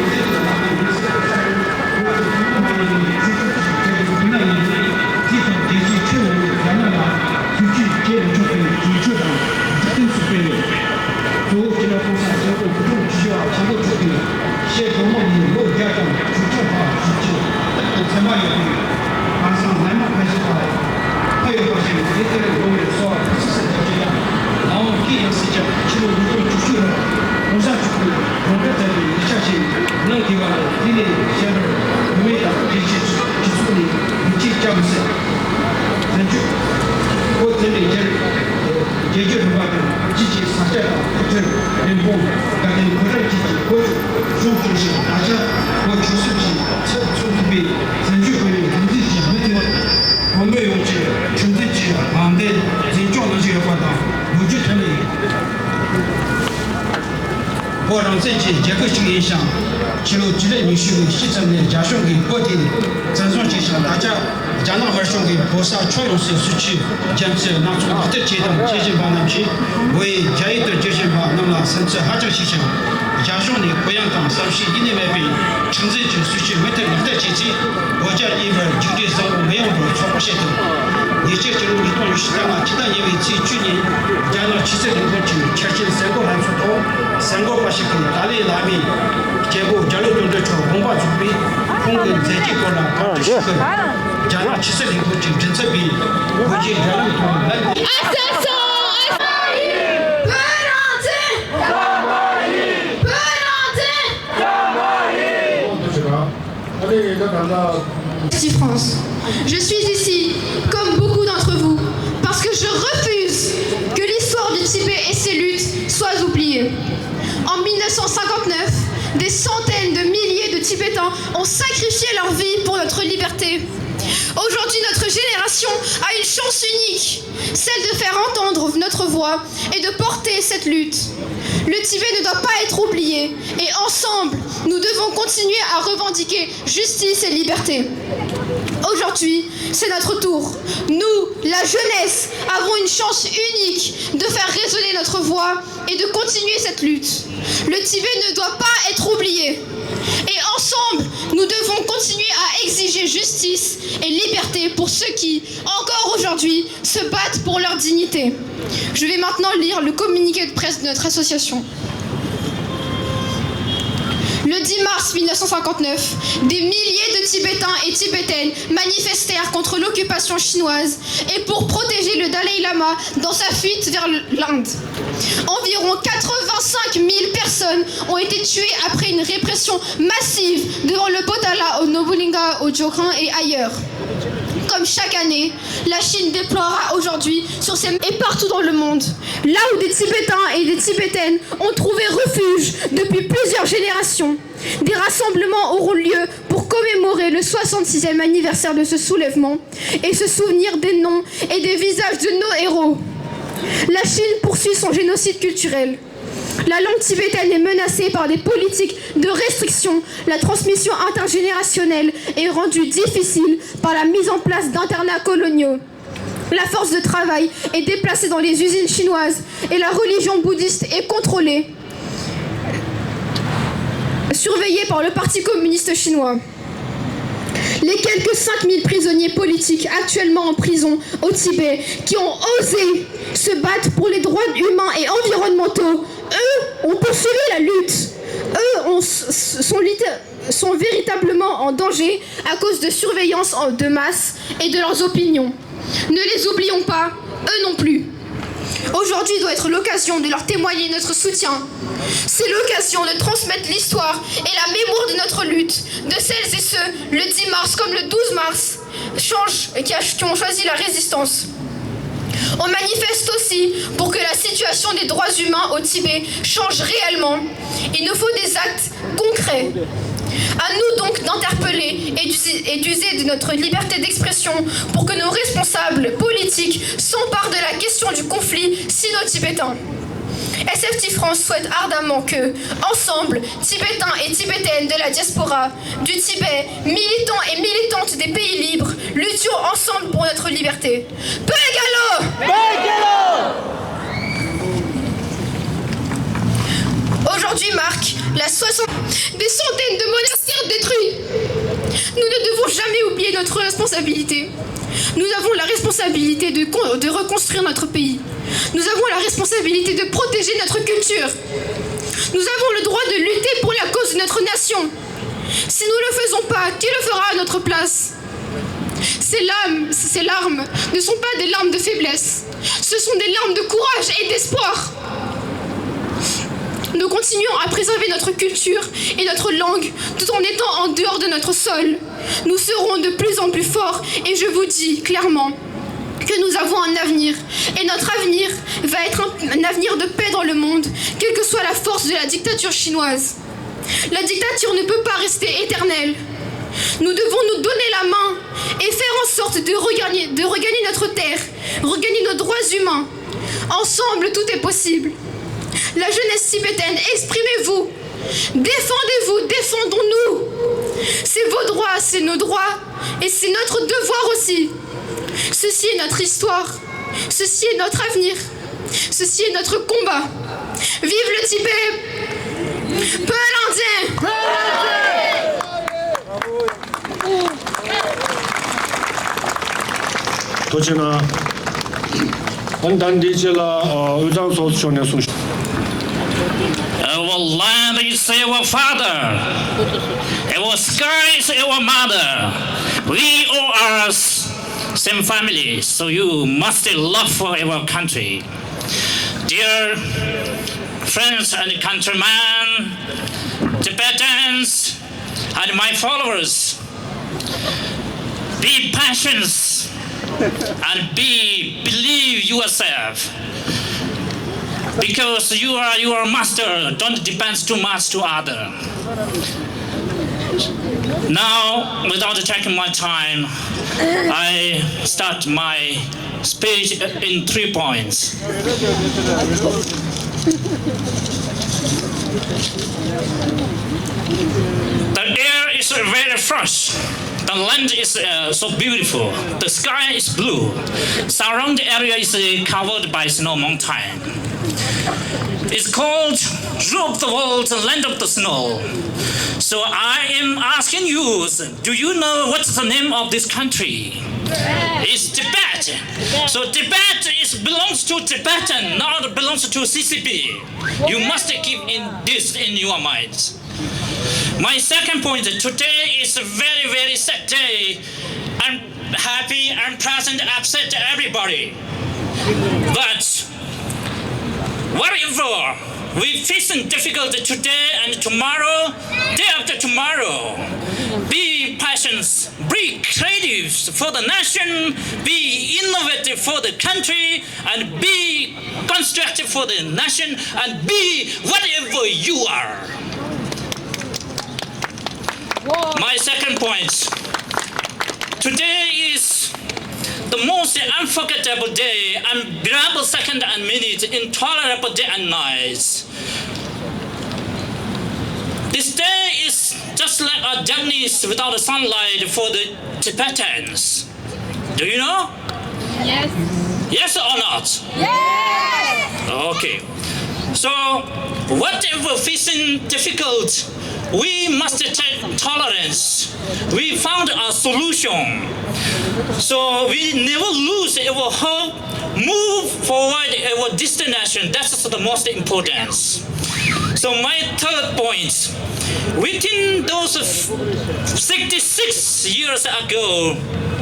བོ་སྤྱི་ནོར་༸གོང་ས་༸སྐྱབས་མགོན་སྐུ་ཕྲེང་བཅུ་བཞི་པ་མཆོག་གི་ཐུགས་ཀྱི་ཤེས་རྟོགས་མ་ཡིན་ལོ་བརྒྱ་དང་དྲུག་ཅུ་ལྷག་བཞུགས་ཕྱིར་རྟག་ཏུ་མཚན་པ་ཡོད་པའི་ཁར་སང་ལས་མ་ཕལ་ཆེར་ཕ་ཡོད་པ་ཞིག་དེ་ལྟར་འགྲོ་བའི་གསོལ་བ་ཕུར་ཚུགས་སུ་རྒྱབ་ཀྱི་ཡང་ལའང་སྐད་ཡང་སྲིད་ཀྱང་ཕྱི་ལོ་ཉིས་སྟོང་བཅུ་བཅུ་ལོར་༸གོང་ས་མཆོག་གིས་དགོངས་པ་མཛད་པའི་ཡིག་ཆ་ཞིག་གནང་དགོས་པ་ལས་དེ་ལས་གཞན་པར་བུད་མེད་དང་རྒྱལ་སྤྱིའི་སྤྱི་ཚོགས་ནས་མི་གཅིག་ཀྱང་མི་སྲིད། བཙན་བྱོལ་བོད་དེ་ལས་སྒེར་རྒྱལ་རྒྱུད་རིམ་པ་དང་སྤྱི་ཆིངས་ས་སྐྱ་དང་ཕུགས་འདུན་རིན་གོང་དགའ་ལྡན་ཕོ་བྲང་བཅས་ཀྱི་བོད་ཀྱི་གཞུང་སྐྱོང་ཞིང་ད་ཆ་བོད་ཆོས་སྲིད་ཀྱི་ཚབ་མཚོན་ཐུབ་པའི་བཙན་བྱོལ་བོད་མིའི་སྒྲིག་འཛུགས་ཀྱི་མུ་མཐུད་བོད་མི་ཡོངས་ཀྱི་ཁྲིམས་མཐུན་གྱི་དབང་ལྡན་འཛིན་སྐྱོང་གནང་བཞིན་ཡོད་པ་དང་ལོ་རྒྱུས་ཐོན་ལས་ཡིན། བོད་རང་བཙན་གྱི་རྒྱལ་ཁབ་ཅིག་ཡིན་ཞིང་ཕྱི་ལོ་ཆིག་སྟོང་དགུ་བརྒྱ་ཉི་ཤུ་ནས་ཕྱི་ཙམ་ནས་རྒྱ་གཞུང་གིས་བོད་དེ་བཙན་བཟུང་བྱས་ཤིང་ད་ཆ། རྒྱ་ནག་དམར་གཞུང་གིས་བོད་ས་ཁྱོན་ཡོངས་སུ་སྲིད་བྱུས་རྒྱ་མཚོའི་སྣ་ཚོགས་ལག་བསྟར་བྱས་དང་བྱེད་བཞིན་པ་རྣམས་ཀྱིས་བོད་ཡིག་རྒྱ་ཡིག་ཏུ་བསྒྱུར་བཞིན་པ་རྣམས་ལ་སེམས་འཚབ་ཧ་ཅང་ཆེ་ཞིང་། རྒྱ་གཞུང་ནས་གུ་ཡངས་དང་བསམ་ཤེས་ཡེ་ནས་མེད་པའི་ཁྲིམས་འཛིན་གྱི་སྲིད་བྱུས་མུ་མཐུད་ལག་བསྟར་བྱས་ཚེ་བོད་རྒྱ་གཉིས་བར་མཇུག་འབྲས་བཟང་པོ་མི་ཡོང་བར་ཚོད་དཔག་བྱེད་ཐུབ། ཉེ་ཆར་ཕྱི་ལོ་ཉིས་སྟོང་ཉི་ཤུ་རྩ་ལྔ་ཕྱི་ཟླ་གཉིས་པའི་ཚེས་བཅུ་ཉིན་རྒྱ་ནག་ཕྱི་སྲིད་ལས་ཁུངས་ཀྱི་ཆར་ཅན་གསར་འགོད་ལྷན་ཚོགས་ཐོག་གསར་འགོད་པ་ཞིག་གིས་ཏཱ་ལའི་བླ་མའི་རྒྱལ་པོ་རྒྱ་ལོ་དོན་གྲུབ་མཆོག་དགོངས་པ་རྫོགས་པའི་ཁོང་གི་མཛད་རྗེས་སྐོར་ལ་བཀའ་འདྲི་ཞུ་སྐབས། རྒྱ་ནག་ཕྱི་སྲིད་ལས་ཁུངས་ཀྱི་མགྲིན་ཚབ་པས་བོད་ཀྱི་རྒྱལ་ལམ་ཐོག་ལན། France. Je suis ici, comme beaucoup d'entre vous, parce que je refuse que l'histoire du Tibet et ses luttes soit oubliée. En mille neuf cent cinquante-neuf, des centaines de milliers de Tibétains ont sacrifié leur vie pour notre liberté. Aujourd'hui, notre génération a une chance unique, celle de faire entendre notre voix et de porter cette lutte. Le Tibet ne doit pas être oublié et ensemble, nous devons continuer à revendiquer justice et liberté. Aujourd'hui, c'est notre tour. Nous, la jeunesse, avons une chance unique de faire résonner notre voix et de continuer cette lutte. Le Tibet ne doit pas être oublié. Et ensemble, nous devons continuer à exiger justice et liberté pour ceux qui, encore aujourd'hui, se battent pour leur dignité. Je vais maintenant lire le communiqué de presse de notre association. Le dix mars mille neuf cent cinquante-neuf, des milliers de Tibétains et Tibétaines manifestèrent contre l'occupation chinoise et pour protéger le Dalai Lama dans sa fuite vers l'Inde. Environ quatre-vingt-cinq mille personnes ont été tuées après une répression massive devant le Potala au Nobunaga, au Jokrin et ailleurs. Comme chaque année, la Chine déploiera aujourd'hui sur ses et partout dans le monde, là où des Tibétains et des Tibétaines ont trouvé refuge depuis plusieurs générations. Des rassemblements auront lieu pour commémorer le soixante-sixième anniversaire de ce soulèvement et se souvenir des noms et des visages de nos héros. La Chine poursuit son génocide culturel. La langue tibétaine est menacée par des politiques de restriction. La transmission intergénérationnelle est rendue difficile par la mise en place d'internats coloniaux. La force de travail est déplacée dans les usines chinoises et la religion bouddhiste est contrôlée, surveillée par le Parti communiste chinois. Les quelques cinq mille prisonniers politiques actuellement en prison au Tibet qui ont osé se battre pour les droits humains et environnementaux, eux, ont poursuivi la lutte. Eux ont, sont, sont véritablement en danger à cause de surveillance en- de masse et de leurs opinions. Ne les oublions pas, eux non plus. Aujourd'hui doit être l'occasion de leur témoigner notre soutien. C'est l'occasion de transmettre l'histoire et la mémoire de notre lutte, de celles et ceux, le dix mars comme le douze mars, changent, qui a- qui ont choisi la résistance. On manifeste aussi pour que la situation des droits humains au Tibet change réellement. Il nous faut des actes concrets. À nous donc d'interpeller et d'user, et d'user de notre liberté d'expression pour que nos responsables politiques s'emparent de la question du conflit sino-tibétain. S F T France souhaite ardemment que, ensemble, Tibétains et Tibétaines de la diaspora, du Tibet, militants et militantes des pays libres, luttions ensemble pour notre liberté. Paix et galop ! Aujourd'hui marque la soixante... Des centaines de monastères détruits. Nous ne devons jamais oublier notre responsabilité. Nous avons la responsabilité de con-, de reconstruire notre pays. Nous avons la responsabilité de protéger notre culture. Nous avons le droit de lutter pour la cause de notre nation. Si nous ne le faisons pas, qui le fera à notre place ? Ces larmes, ces larmes ne sont pas des larmes de faiblesse. Ce sont des larmes de courage et d'espoir. Nous continuons à préserver notre culture et notre langue tout en étant en dehors de notre sol. Nous serons de plus en plus forts et je vous dis clairement que nous avons un avenir. Et notre avenir va être un, un avenir de paix dans le monde, quelle que soit la force de la dictature chinoise. La dictature ne peut pas rester éternelle. Nous devons nous donner la main et faire en sorte de regagner, de regagner notre terre, regagner nos droits humains. Ensemble, tout est possible. La jeunesse tibétaine, exprimez-vous. Défendez-vous, défendons-nous. C'est vos droits, c'est nos droits et c'est notre devoir aussi. Ceci est notre histoire. Ceci est notre avenir. Ceci est notre combat. Vive le Tibet ! Peu l'Indien ! ཐུགས་རྗེ་གནང་། ཨ་ནི་ད་འདིའི་རྗེས་ལ་ཨ་དབུས་གཙང་ཚོགས་གཙོ་མཆོག་ནས་གསུང་བཤད། Our land is our father. Our sky is our mother. We all are s-, same family, so you must love for our country. Dear friends and countrymen, Tibetans, and my followers, be patient and be, believe yourself, because you are your master. Don't depend too much to other. Now, without taking my time, I start my speech in three points. The air is very fresh. The land is, uh, so beautiful. The sky is blue. Surround area is, uh, covered by snow mountain. It's called Roof of the World, Land of the Snow. So I am asking you, do you know what's the name of this country? It's Tibet. So Tibet is, belongs to Tibetan, not belongs to C C P. You must keep in this in your minds. My second point, today is a very, very sad day. I'm happy, I'm present, upset, everybody. But whatever we facing difficulty today and tomorrow, day after tomorrow, be patient, be creative for the nation, be innovative for the country, and be constructive for the nation, and be whatever you are. My second point. Today is the most unforgettable day, unbearable second and minute, intolerable day and nights. This day is just like a darkness without a sunlight for the Tibetans. Do you know? Yes. Yes or not? Yes. Okay. So, whatever facing difficult, we must take tolerance. We found a solution. So we never lose our hope, move forward our destination. That's the most important. So my third point, within those f-, sixty-six years ago,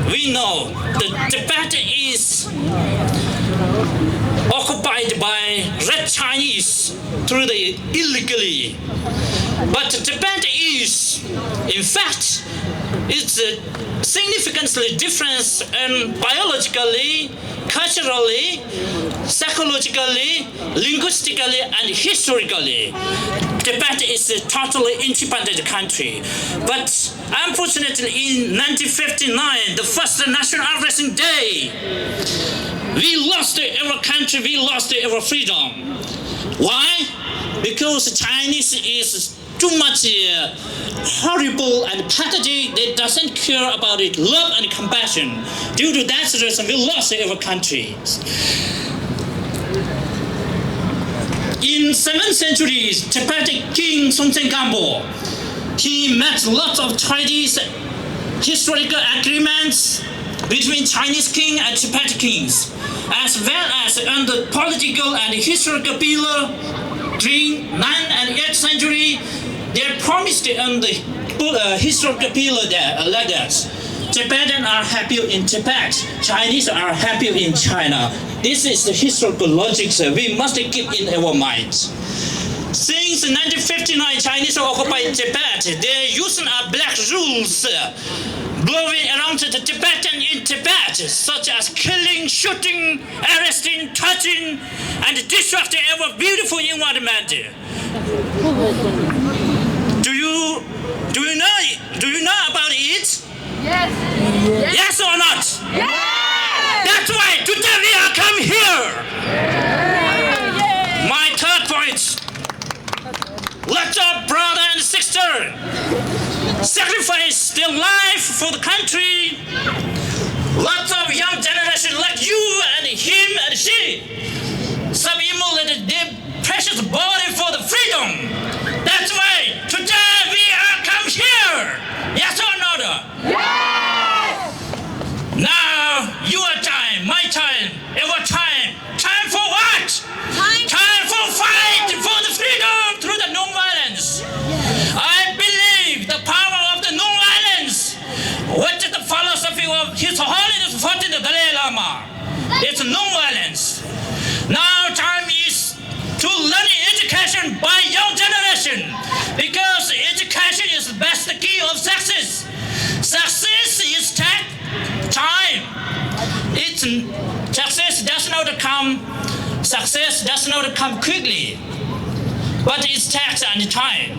we know the Tibet is occupied by Red Chinese through the illegally. But Tibet is, in fact, It's uh, significantly different in biologically, culturally, psychologically, linguistically, and historically. Tibet is a totally independent country. But unfortunately, in nineteen fifty-nine, the first National Arm Wrestling Day, we lost our country, we lost our freedom. Why? Because Chinese is too much uh, horrible and pathetic. They doesn't care about it, love and compassion. Due to that reason, we lost our country. In seventh century, Tibetan king Songtsen Gampo, he made lots of treaties, historical agreements between Chinese king and Tibetan kings, as well as on the political and historical pillar during ninth and eighth century. They promised on the uh, historical pillar there, uh, like that. Tibetans are happy in Tibet, Chinese are happy in China. This is the historical logic that we must keep in our minds. Since nineteen fifty-nine, Chinese occupy Tibet. They using a black rules blowing around the Tibetan in Tibet, such as killing, shooting, arresting, touching, and destructing our beautiful environment. Do you do you know do you know about it? Yes. Yes or not? Yes. That's why today we are come here. My third point. Lots of brother and sister sacrifice their life for the country. Lots of young generation like you and him and she, some immolated their precious body for the freedom. That's why today we are come here. Yes or not? Yes. Now your time, my time, our time. Time for what? Time for fight for the freedom through the non-violence. I believe the power of the non-violence, which is the philosophy of His Holiness fourteenth Dalai Lama. It's non-violence. Now time is to learn education by young generation, because education is the best key of success. Success is tech Time. It's success does not come. Success does not come quickly, but it takes and time.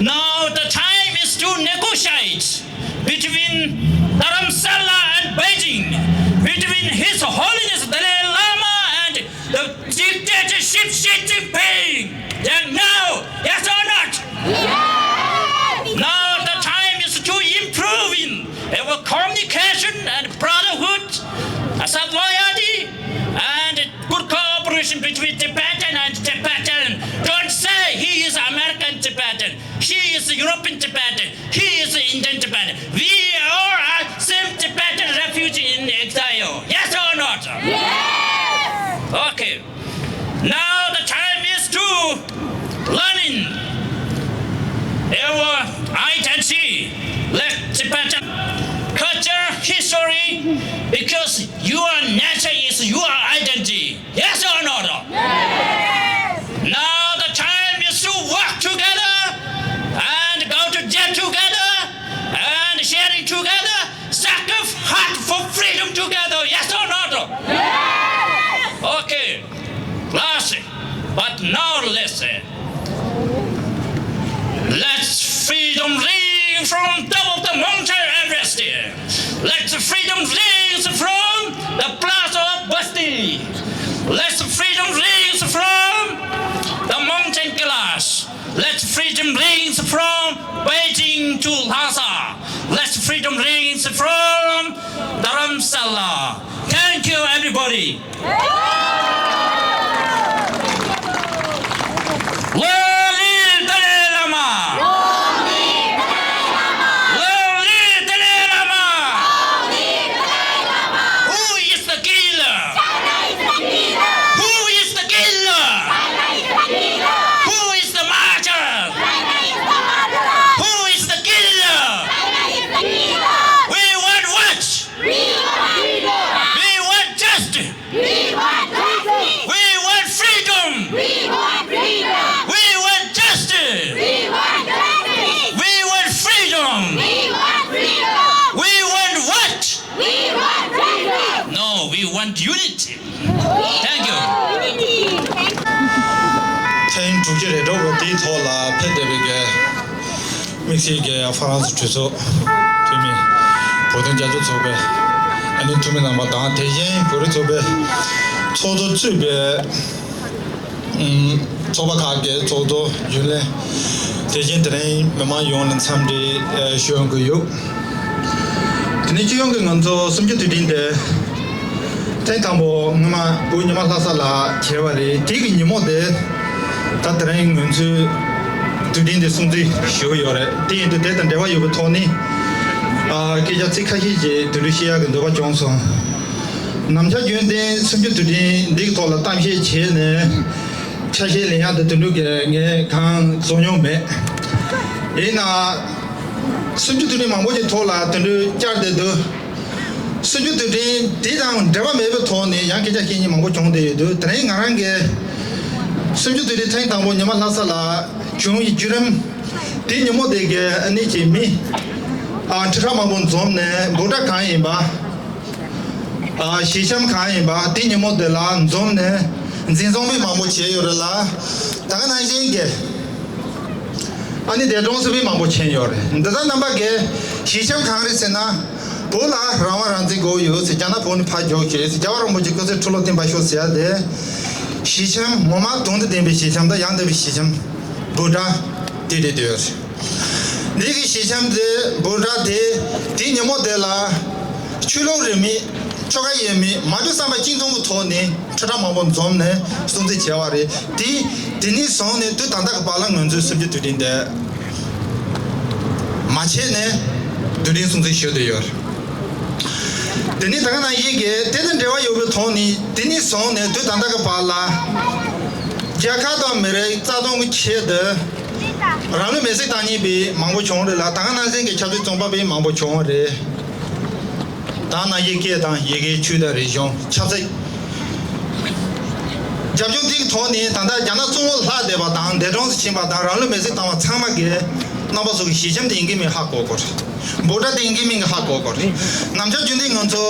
Now the time is to negotiate between Dharamsala and Beijing, between His Holiness Dalai Lama and the dictatorship Xi Jinping. Then now, yes or not? Yes. Now the time is to improving our communication and brotherhood, solidarity, and good cooperation between Tibetan and Tibetan. Don't say he is American Tibetan, he is European Tibetan, he is Indian Tibetan. We all are same Tibetan refugee in exile. Yes or not? Yes. Okay. Now the time is to learning our identity, like Tibetan culture, history, because your nature is your identity. Yes or not? Yes. Now the time is to work together and go to jail together and sharing together, sacrifice for freedom together. Yes or not? Yes. Okay. Last, but not least, let freedom ring from top of the mountain Everest. Let freedom ring from the plaza of Basti. Let freedom ring from the mountain Kailash. Let freedom ring from Beijing to Lhasa. Let freedom ring from Dharamsala. Thank you, everybody. Long live Dalai Lama! Long live Dalai Lama! Who is the killer? Who is the killer? Who is the martyr? Who is the killer? We want what? We want freedom. We want justice. We want justice. We want freedom. We want freedom. We want unity. Thank you. ཐེངས་དྲུག་ཅུ་རེ་དྲུག་པ་དེའི་ཐོག་ལ་ཕེབས་བསྡད་པའི་གི་དམིགས་བསལ་གྱི་ཧྥ་རན་སི་གྲོས་ཚོགས་འཐུས་མི། བོད་དོན་རྒྱབ་སྐྱོར་ཚོགས་པའི་ཨ་ནི་འཐུས་མི་རྣམ་པ་དང་། དེ་བཞིན་བོད་རིགས་ཚོགས་པའི་ཚོགས་གཙོ་གཙོས་པའི་ཨུམ། ཚོགས་པ་ཁག་གི་ཚོགས་གཙོ་རྒྱུན་ལས། དེ་བཞིན་དེ་རིང་མི་མང་ཡོངས་ལ་འཚམས་འདྲི་ཨེ་ཞུ་ཡོང་གི་ཡོད། དེ་ནས་སྤྱི་ཡོངས་ཀྱི་ང་ཚོ་གསུམ་བཅུ་དུས་དྲན་དེ་ཐེངས་དང་པོ་སྔོན་མ་བོད་ཉི་མ་ལྷ་ས་ལ་བྱས་པ་རེད། དེ་གི་ཉིན་མོ་དེ་ད་དེ་རིང་ང་ཚོས་དུས་དྲན་དེ་སྲུང་བརྩི་ཞུ་གི་ཡོད་རེད། དེ་ཡིན་དུས་དེ་དང་འབྲེལ་བ་ཡོད་པའི་ཐོག་ནས་ཨ་སྐད་ཆ་ཚིག་ཁ་ཤས་ཤིག་དེ་འདྲ་བཤད་ཡག་གི་འདོད་པ་བྱུང་སོང་། ནམ་ཞག་རྒྱུན་ལྡན་གསུམ་བཅུ་དུས་དྲན་འདིའི་ཐོག་ལ་གཏམ་བཤད་བྱས་ནས་ཆ་ཤས་ལེན་ཡག་དེ་དེ་འདྲ་གི་ངས་གང་བཟོ་མྱོང་མེད། ཡིན་ན་གསུམ་བཅུ་དུས་དྲན་མང་པོ་ཞིག་ཐོག་ལ་དེ་འདྲ་བཅར་བསྡད་འདུག་གསུམ་བཅུ་དུས་དྲན་འདི་དང་འབྲེལ་བ་མེད་པའི་ཐོག་ནས་ཡང་སྐད་ཆ་བཤད་མཁན་མང་པོ་བྱུང་བསྡད་ཡོད་འདུག་དེ་རིང་ང་རང་གིས་གསུམ་བཅུ་དུས་དྲན་ཐེངས་དང་པོ་ཉི་མ་ལྷ་ས་ལ་བྱུང་བའི་བརྒྱུད་རིམ་དེ། ཉིན་མོ་དེ་གའི་ཨ་ནི་ཀྱི་མི་ཨ་ཁྲི་ཕྲག་མང་པོ་འཛོམས་ནས་འབོད་སྒྲ་གང་ཡིན་པ། ཨ་ཞི་འཆམ་གང་ཡིན་པ་དེ་ཉིན་མོ་དེ་ལ་འཛོམས་ནས་འཛིན་བཟུང་མི་མང་པོ་བྱས་ཡོད་རེད་ལ། ད་ག་ནང་བཞིན་གྱི་ཨ་ནི་འདས་གྲོངས་སུ་མི་མང་པོ་ཕྱིན་ཡོད་རེད། འདི་ལྟར་རྣམ་པ་གིས་ཞི་འཆམ་གང་རེད་ཟེར་ན། བོད་ལ་རང་དབང་རང་བཙན་དགོས་ཡོད་ཟེར། རྒྱ་ནག་བོད་ནས་ཕར་རྒྱུགས་ཤིག་ཟེར། རྒྱལ་བ་རིན་པོ་ཆེ་སྐུ་ཚེ་ཁྲི་ལོ་བརྟན་པར་ཤོག་ཟེར་ཡ་དེ། ཞི་འཆམ་ངོ་མ་དོན་དང་ལྡན་པའི་ཞི་འཆམ་དང་ཡང་དག་པའི་ཞི་འཆམ་འབོད་སྒྲ་དེ་རེད་འདོད་ཡོད་རེད། འདི་གི་ཞི་འཆམ་དེ་འབོད་སྒྲ་དེ་དེ་ཉིན་མོ་དེ་ལ་ཆོས་ལུགས་རིས་མེད་ཆོལ་ཁ་ཡས་མེད་མ་འདྲ་བསམ་པ་གཅིག་མཚུངས་ཀྱི་ཐོག་ནས་ཁྲི་ཕྲག་མང་པོ་འཛོམས་ནས་སྲུང་བརྩི་བྱས་པ་རེད། དེ་དེ་ནས་བཟུང་ནས་དུས་ད་ལྟ་གི་བར་ལ་ང་ཚོས་གསུམ་བཅུ་དུས་དྲན་དེ་མ་བྱས་ནས་དུས་དྲན་སྲུང་བརྩི་ཞུ་བསྡད་ཡོད། དེ་ནས་ད་ག་ནང་བཞིན་གྱི་དེ་དང་འབྲེལ་བ་ཡོད་པའི་ཐོག་ནས་དེ་ནས་བཟུང་ནས་དུས་ད་ལྟ་གི་བར་ལ་རྒྱལ་ཁབ་དང་མི་རིགས་རྩ་དོན་གྱི་ཆེད་དུ། རང་ལུས་མེར་སྲེག་བཏང་མཁན་པའི་མང་པོ་བྱུང་རེད་ལ། ད་ག་ནང་བཞིན་གྱི་ཆབ་སྲིད་བཙོན་པ་པའི་མང་པོ་བྱུང་རེད། ད་ནང་བཞིན་སྐད་དང་ཡི་གེ་ཆོས་དང་རིག་གཞུང་ཆབ་སྲིད་རྒྱབ་ལྗོངས་དེའི་ཐོག་ནས་ད་ལྟ་རྒྱ་ནག་བཙོན་འོག་ལྷག་བསྡད་པ་དང་འདས་གྲོངས་སུ་ཕྱིན་པ་དང་རང་ལུས་མེར་སྲེག་བཏང་བ་ཚང་མ་གིས་རྣམ་པ་ཚོ་གི་ཞི་འཆམ་དེ་ཡིན་གྱི་མིན་ཧ་གོ་དགོས་རེད། འབོད་སྒྲ་དེ་ཡིན་གྱི་མིན་གྱི་ཧ་གོ་དགོས་རེད། ནམ་ཞག་རྒྱུན་ལྡན་ང་ཚོ་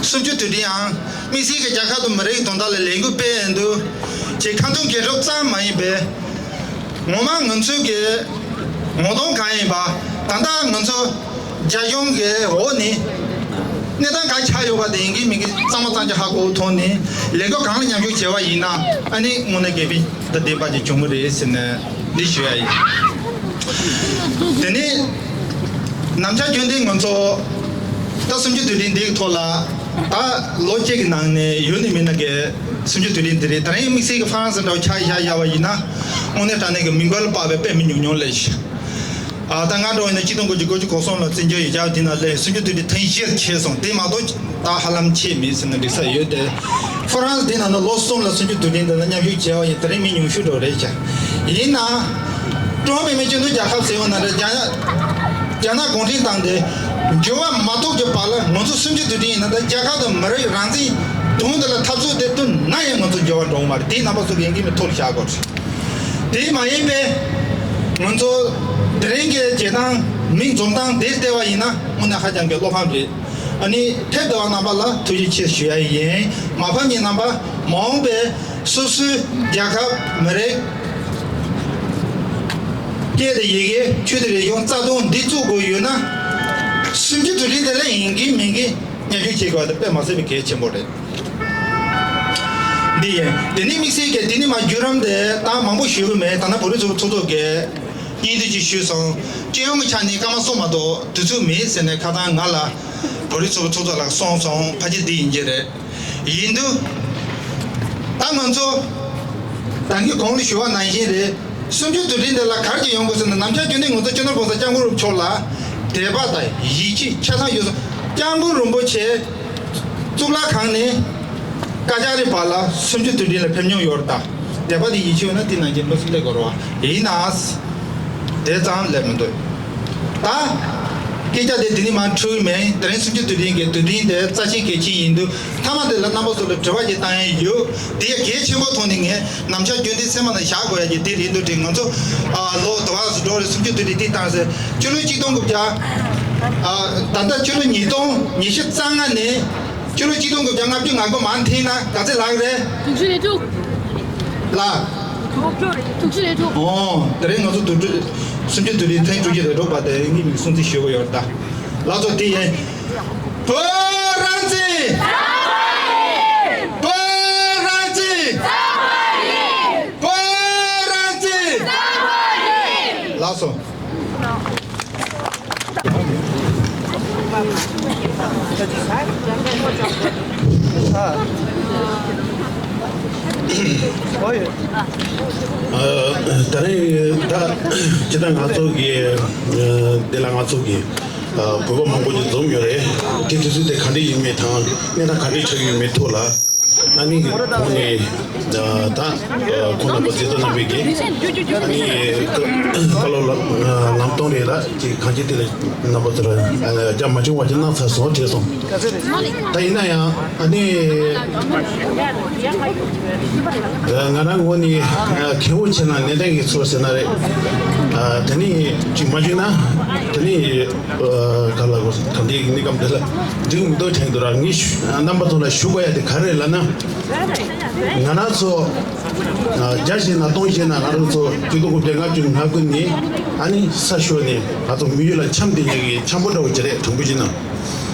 གསུམ་བཅུ་དུས་དྲན་ཡང་དམིགས་བསལ་གྱི་རྒྱལ་ཁབ་དང་མི་རིགས་དོན་དག་ལ་ལས་འགུལ་སྤེལ་ཡོང་དུས་ཀྱི་ཁ་འདོན་དགེ་སྒྲུབ་ཙམ་མ་ཡིན་པའི། ངོ་མ་ང་ཚོའི་གི་ངོ་གདོང་གང་ཡིན་པ། ད་ལྟ་ང་ཚོ་རྒྱ་གཞུང་གི་འོག་ནས་གནས་སྟངས་ག་ཆགས་ཡོད་པ་དེ་ཡིན་གྱི་མིན་གྱི་གཙང་མ་གཙང་རྐྱང་ཧ་གོ་ཐོག་ནས་ལས་འགུལ་གང་ལ་མཉམ་ཞུགས་བྱས་པ་ཡིན་ན་ཨ་ནི་དངོས་གནས་དགེ་ཕན་དང་ལྡན་པ་ཅིག་བྱུང་གི་རེད་ཟེར་ནས་འདི་ཞུ་ཡ་ཡིན། དེ་ནས་ནམ་ཞག་རྒྱུན་ལྡན་ང་ཚོ་ད་གསུམ་བཅུ་དུས་དྲན་འདིའི་ཐོག་ལ་ད་ལོ་གཅིག་གི་ནང་ནས་ཡོད་ནི་མིན་ན་གི་གསུམ་བཅུ་དུས་དྲན་འདི་རེད། ད་རིང་དམིགས་བསལ་གྱི་ཧྥ་རན་སི་འདྲ་བོ་ཆ་བཞག་བཞག་པ་ཡིན་ན་དངོས་གནས་དྲང་གནས་ཀྱི་མི་མགོ་ལ་སྤར་བའི་དཔེ་མི་ཉུང་ཉུང་ལས་ཤིག་ཨ་ད་སྔ་དྲོ་ཡིན་ན་ཆིག་སྟོང་དགུ་བརྒྱ་དགུ་བཅུ་གོ་གསུམ་ལ་བཙན་བྱོལ་ཡུལ་གྱར་དེ་ན་སླེབས་གསུམ་བཅུ་དུས་དྲན་ཐེངས་བཞིར་ཆེད་སོང་། དེ་མ་གཏོགས་ད་ཧ་ལམ་ཆད་མེད་ཟེར་ན་འགྲིག་ས་ཡོད་དེ། ཧྥ་རན་སི་དེ་ན་ནི་ལོ་གསུམ་ལ་གསུམ་བཅུ་དུས་དྲན་དེ་ལ་མཉམ་ཞུགས་བྱས་པ་ཡིན། དེ་རིང་མི་ཉུང་ཤོས་འགྲོ་རེད་ཀྱང་ཡིན་ན། ཀྲུང་ཧྭ་མི་དམངས་སྤྱི་མཐུན་རྒྱལ་ཁབ་ཟེར་ཡོང་ན་རེད། རྒྱ་ནག་རྒྱ་ནག་གུང་ཁྲན་ཏང་དེ་འགྱུར་བ་མ་ཐུག་གི་བར་ལ་ང་ཚོ་གསུམ་བཅུ་དུས་དྲན་ཡིན་ན་ད་རྒྱལ་ཁབ་དང་མི་རིགས་རང་བཙན་དོན་དེ་ལ་འཐབ་རྩོད་དེ་དུས་ན་ཡང་ང་ཚོ་འགྱུར་བ་འགྲོ་གི་མ་རེད། དེའི་རྣམ་པ་ཚོ་གི་ཡིན་གྱི་མིན་ཐུགས་ལ་བཞག་དགོས་རེད། དེ་མ་ཡིན་པའི་ང་ཚོ་དེ་རིང་གི་བྱེད་སྟངས་མིང་འཛོམས་སྟངས་དེ་བལྟས་པ་ཡིན་ན་དངོས་གནས་ཧ་ཅང་གི་བློ་ཕམ་རེད། ཨ་ནི་ཕེབས་བསྡད་པ་རྣམ་པ་ལ་ཐུགས་རྗེ་ཆེ་ཞུ་ཡ་ཡིན། མ་ཕམ་མཁན་རྣམ་པ་མ་འོངས་པའི་སོ་སོའི་རྒྱལ་ཁབ་མི་རིགས་སྐད་དང་ཡི་གེ་ཆོས་དང་རིག་གཞུང་རྩ་དོན་འདི་བཙུགས་དགོས་ཡོད་ན་གསུམ་བཅུ་དུས་དྲན་དེ་ལ་ཡིན་གྱི་མིན་གྱི་མཉམ་ཞུགས་བྱེད་དགོས་པ་དེ་དཔེ་མ་སྲིད་པའི་གལ་ཆེན་པོ་རེད། འདི་ཡིན། དེ་ནས་དམིགས་བསལ་གྱི་དེ་ནས་མ་བརྒྱུད་རིམ་དེ་ད་མང་པོ་ཞུ་གི་མེད། ད་ནི་བོད་རིགས་ཚོགས་པ་ཚོགས་གཙོ་གིས་སྙིང་བསྡུས་ཅིག་ཞུས་སོང་། སྤྱི་ཡོངས་ཀྱི་ཆ་ནས་སྐར་མ་གསུམ་མ་གཏོགས་དུས་ཚོད་མེད་ཟེར་ནས་ཁ་སང་ང་ལ་བོད་རིགས་ཚོགས་པ་ཚོགས་གཙོ་ལགས་གསུངས་སོང་། ཕལ་ཆེར་འདི་ཡིན་གྱི་རེད། ཡིན་དུས་ད་ང་ཚོ་ད་གིན་གོང་ལ་ཞུས་པ་ནང་བཞིན་རེད། གསུམ་བཅུ་དུས་དྲན་དེ་ལ་ག་རེ་ཅིག་ཡོང་དགོས་ཟེར་ན། ནམ་ཞག་རྒྱུན་ལྡན་ང་ཚོ་སྤྱི་ནོར་༸གོང་ས་༸སྐྱབས་མགོན་རིན་པོ་ཆེ་ལ་དད་པ་དང་ཡིད་ཆེས་ཆ་ཚང་ཡོད་སོང་། སྐྱབས་མགོན་རིན་པོ་ཆེ་གཙུག་ལག་ཁང་ནས་བཀའ་རྒྱ་རི་བར་ལ་གསུམ་བཅུ་དུས་དྲན་ལ་ཕེབས་མྱོང་ཡོད་རེད། ད་དད་པ་དང་ཡིད་ཆེས་ཡོད་ན་དེ་ནང་བཞིན་མི་སུ་སླེབས་དགོས་རེད་བ། ཡིན་ན་དེ་ཙམ་སླེབས་མི་འདུག་ད་སྐད་ཆ་དེ་དེ་ནས་མར་འཁྲུལ་མེད། དེ་རིང་གསུམ་བཅུ་དུས་དྲན་གྱི་དུས་དྲན་དེ་རྩ་ཆེན་གལ་ཆེན་ཡིན་དུས་མཐའ་མ་དེ་ལ་རྣམ་པ་ཚོ་ལ་དྲི་བ་ཞིག་བཏང་ཡས་ཡོད། དེ་ཡང་གལ་ཆེན་པོ་མཐོང་ནས་ངས་ནམ་ཞག་རྒྱུན་ལྡན་སེམས་པ་ནང་བཞག་དགོས་ཡ་གི་དེ་རེད་འདུག་དྲན། ང་ཚོ་ཨ་ལོ་དུ་བ་སུ་འགྲོ་རེད། གསུམ་བཅུ་དུས་དྲན་དེ་བཏང་ཟེར། ཕྱི་ལོ་ཆིག་སྟོང་དགུ་བརྒྱ་ཨ་ད་ལྟ་ཕྱི་ལོ་ཉིས་སྟོང་ཉི་ཤུ་རྩ་ལྔ་ནས་ ཕྱི་ལོ་ཆིག་སྟོང་དགུ་བརྒྱ་ལྔ་བཅུ་ང་དགུ་མར་འཐེན་ན་ག་ཚད་ལགས་རེད། དྲུག་ཅུ་རེ་དྲུག་ལ། དྲུག་ཅུ་རེ་དྲུག་ཨོ། དེ་རིང་ང་ཚོ་དུས་དྲུག་སུམ་ཅུ་དུས་དྲུག་ཐེངས་དྲུག་ཅུ་རེ་དྲུག་པ་དེ་ངེད་མི་སྲུང་བརྩི་ཞུ་གི་ཡོད་ད། ལགས་སོ། དེ་ཡིན། བོད་རང་བཙན། བོད་རང་བཙན། བོད་རང་བཙན། ལགས་སོ། ད་རེས་ད་ཇི་ལྟར་ང་ཚོ་གི་འདི་ལ་ང་ཚོ་གི་བོད་པ་མང་པོ་ཅིག་འཛོམས་ཡོད་རེད། དེ་དུས་ཚོད་དེ་ག་འདྲ་ཡིན་མིན་དང་གནས་སྟངས་ག་འདྲ་ཆགས་ཡོད་མེད་ཐོག་ལ། ཨ་ནི་གི་ཁོང་ནས་ད་ཁོང་རྣམ་པ་མཛད་གཙོ་རྣམ་པས་ཀྱི་ཨ་ནི་བཀའ་སློབ་ལམ་སྟོན་རེད་ལ་ཅིག་གང་ཅི་དེ་ལ་རྣམ་པ་ཚོར་རྒྱ་མ་བྱུང་བ་ཅིག་གནང་ཚར་སོང་བྲེལ་སོང་། ད་ཡིན་ན་ཡང་ཨ་ནི་ང་རང་ངོས་ནས་མཁས་པོ་ཆེ་ན་ནན་ཏན་གྱི་ཚོར་ཟེར་ན་རེད། དེ་ནི་ཅིག་མ་བྱུང་ན་དེ་ནི། ག་ལ་གོ་ད་འདི་གནས་སྐབས་འདི་ལ་འགྲིག་མི་འདུག་དྲན་འདུག་ར། ངས་རྣམ་པ་ཚོ་ལ་ཞུ་དགོས་ཡ་དེ་ག་རེ་ལབ་ན། ང་རང་ཚོ་བརྒྱ་བྱས་ན་སྟོང་བྱས་ན་ང་རང་ཚོ་ཆིག་སྟོང་དགུ་བརྒྱ་ལྔ་བཅུ་ང་དགུ་ནས་ཨ་ནི་ས་ཤོར་ནས་ང་ཚོ་མི་ཡུལ་ལ་འཁྱམས་བསྡད་མཁན་གྱི་འཁྱམ་པོ་འདྲ་བོ་ཅིག་རེད། དྲང་པོ་བྱས་ན་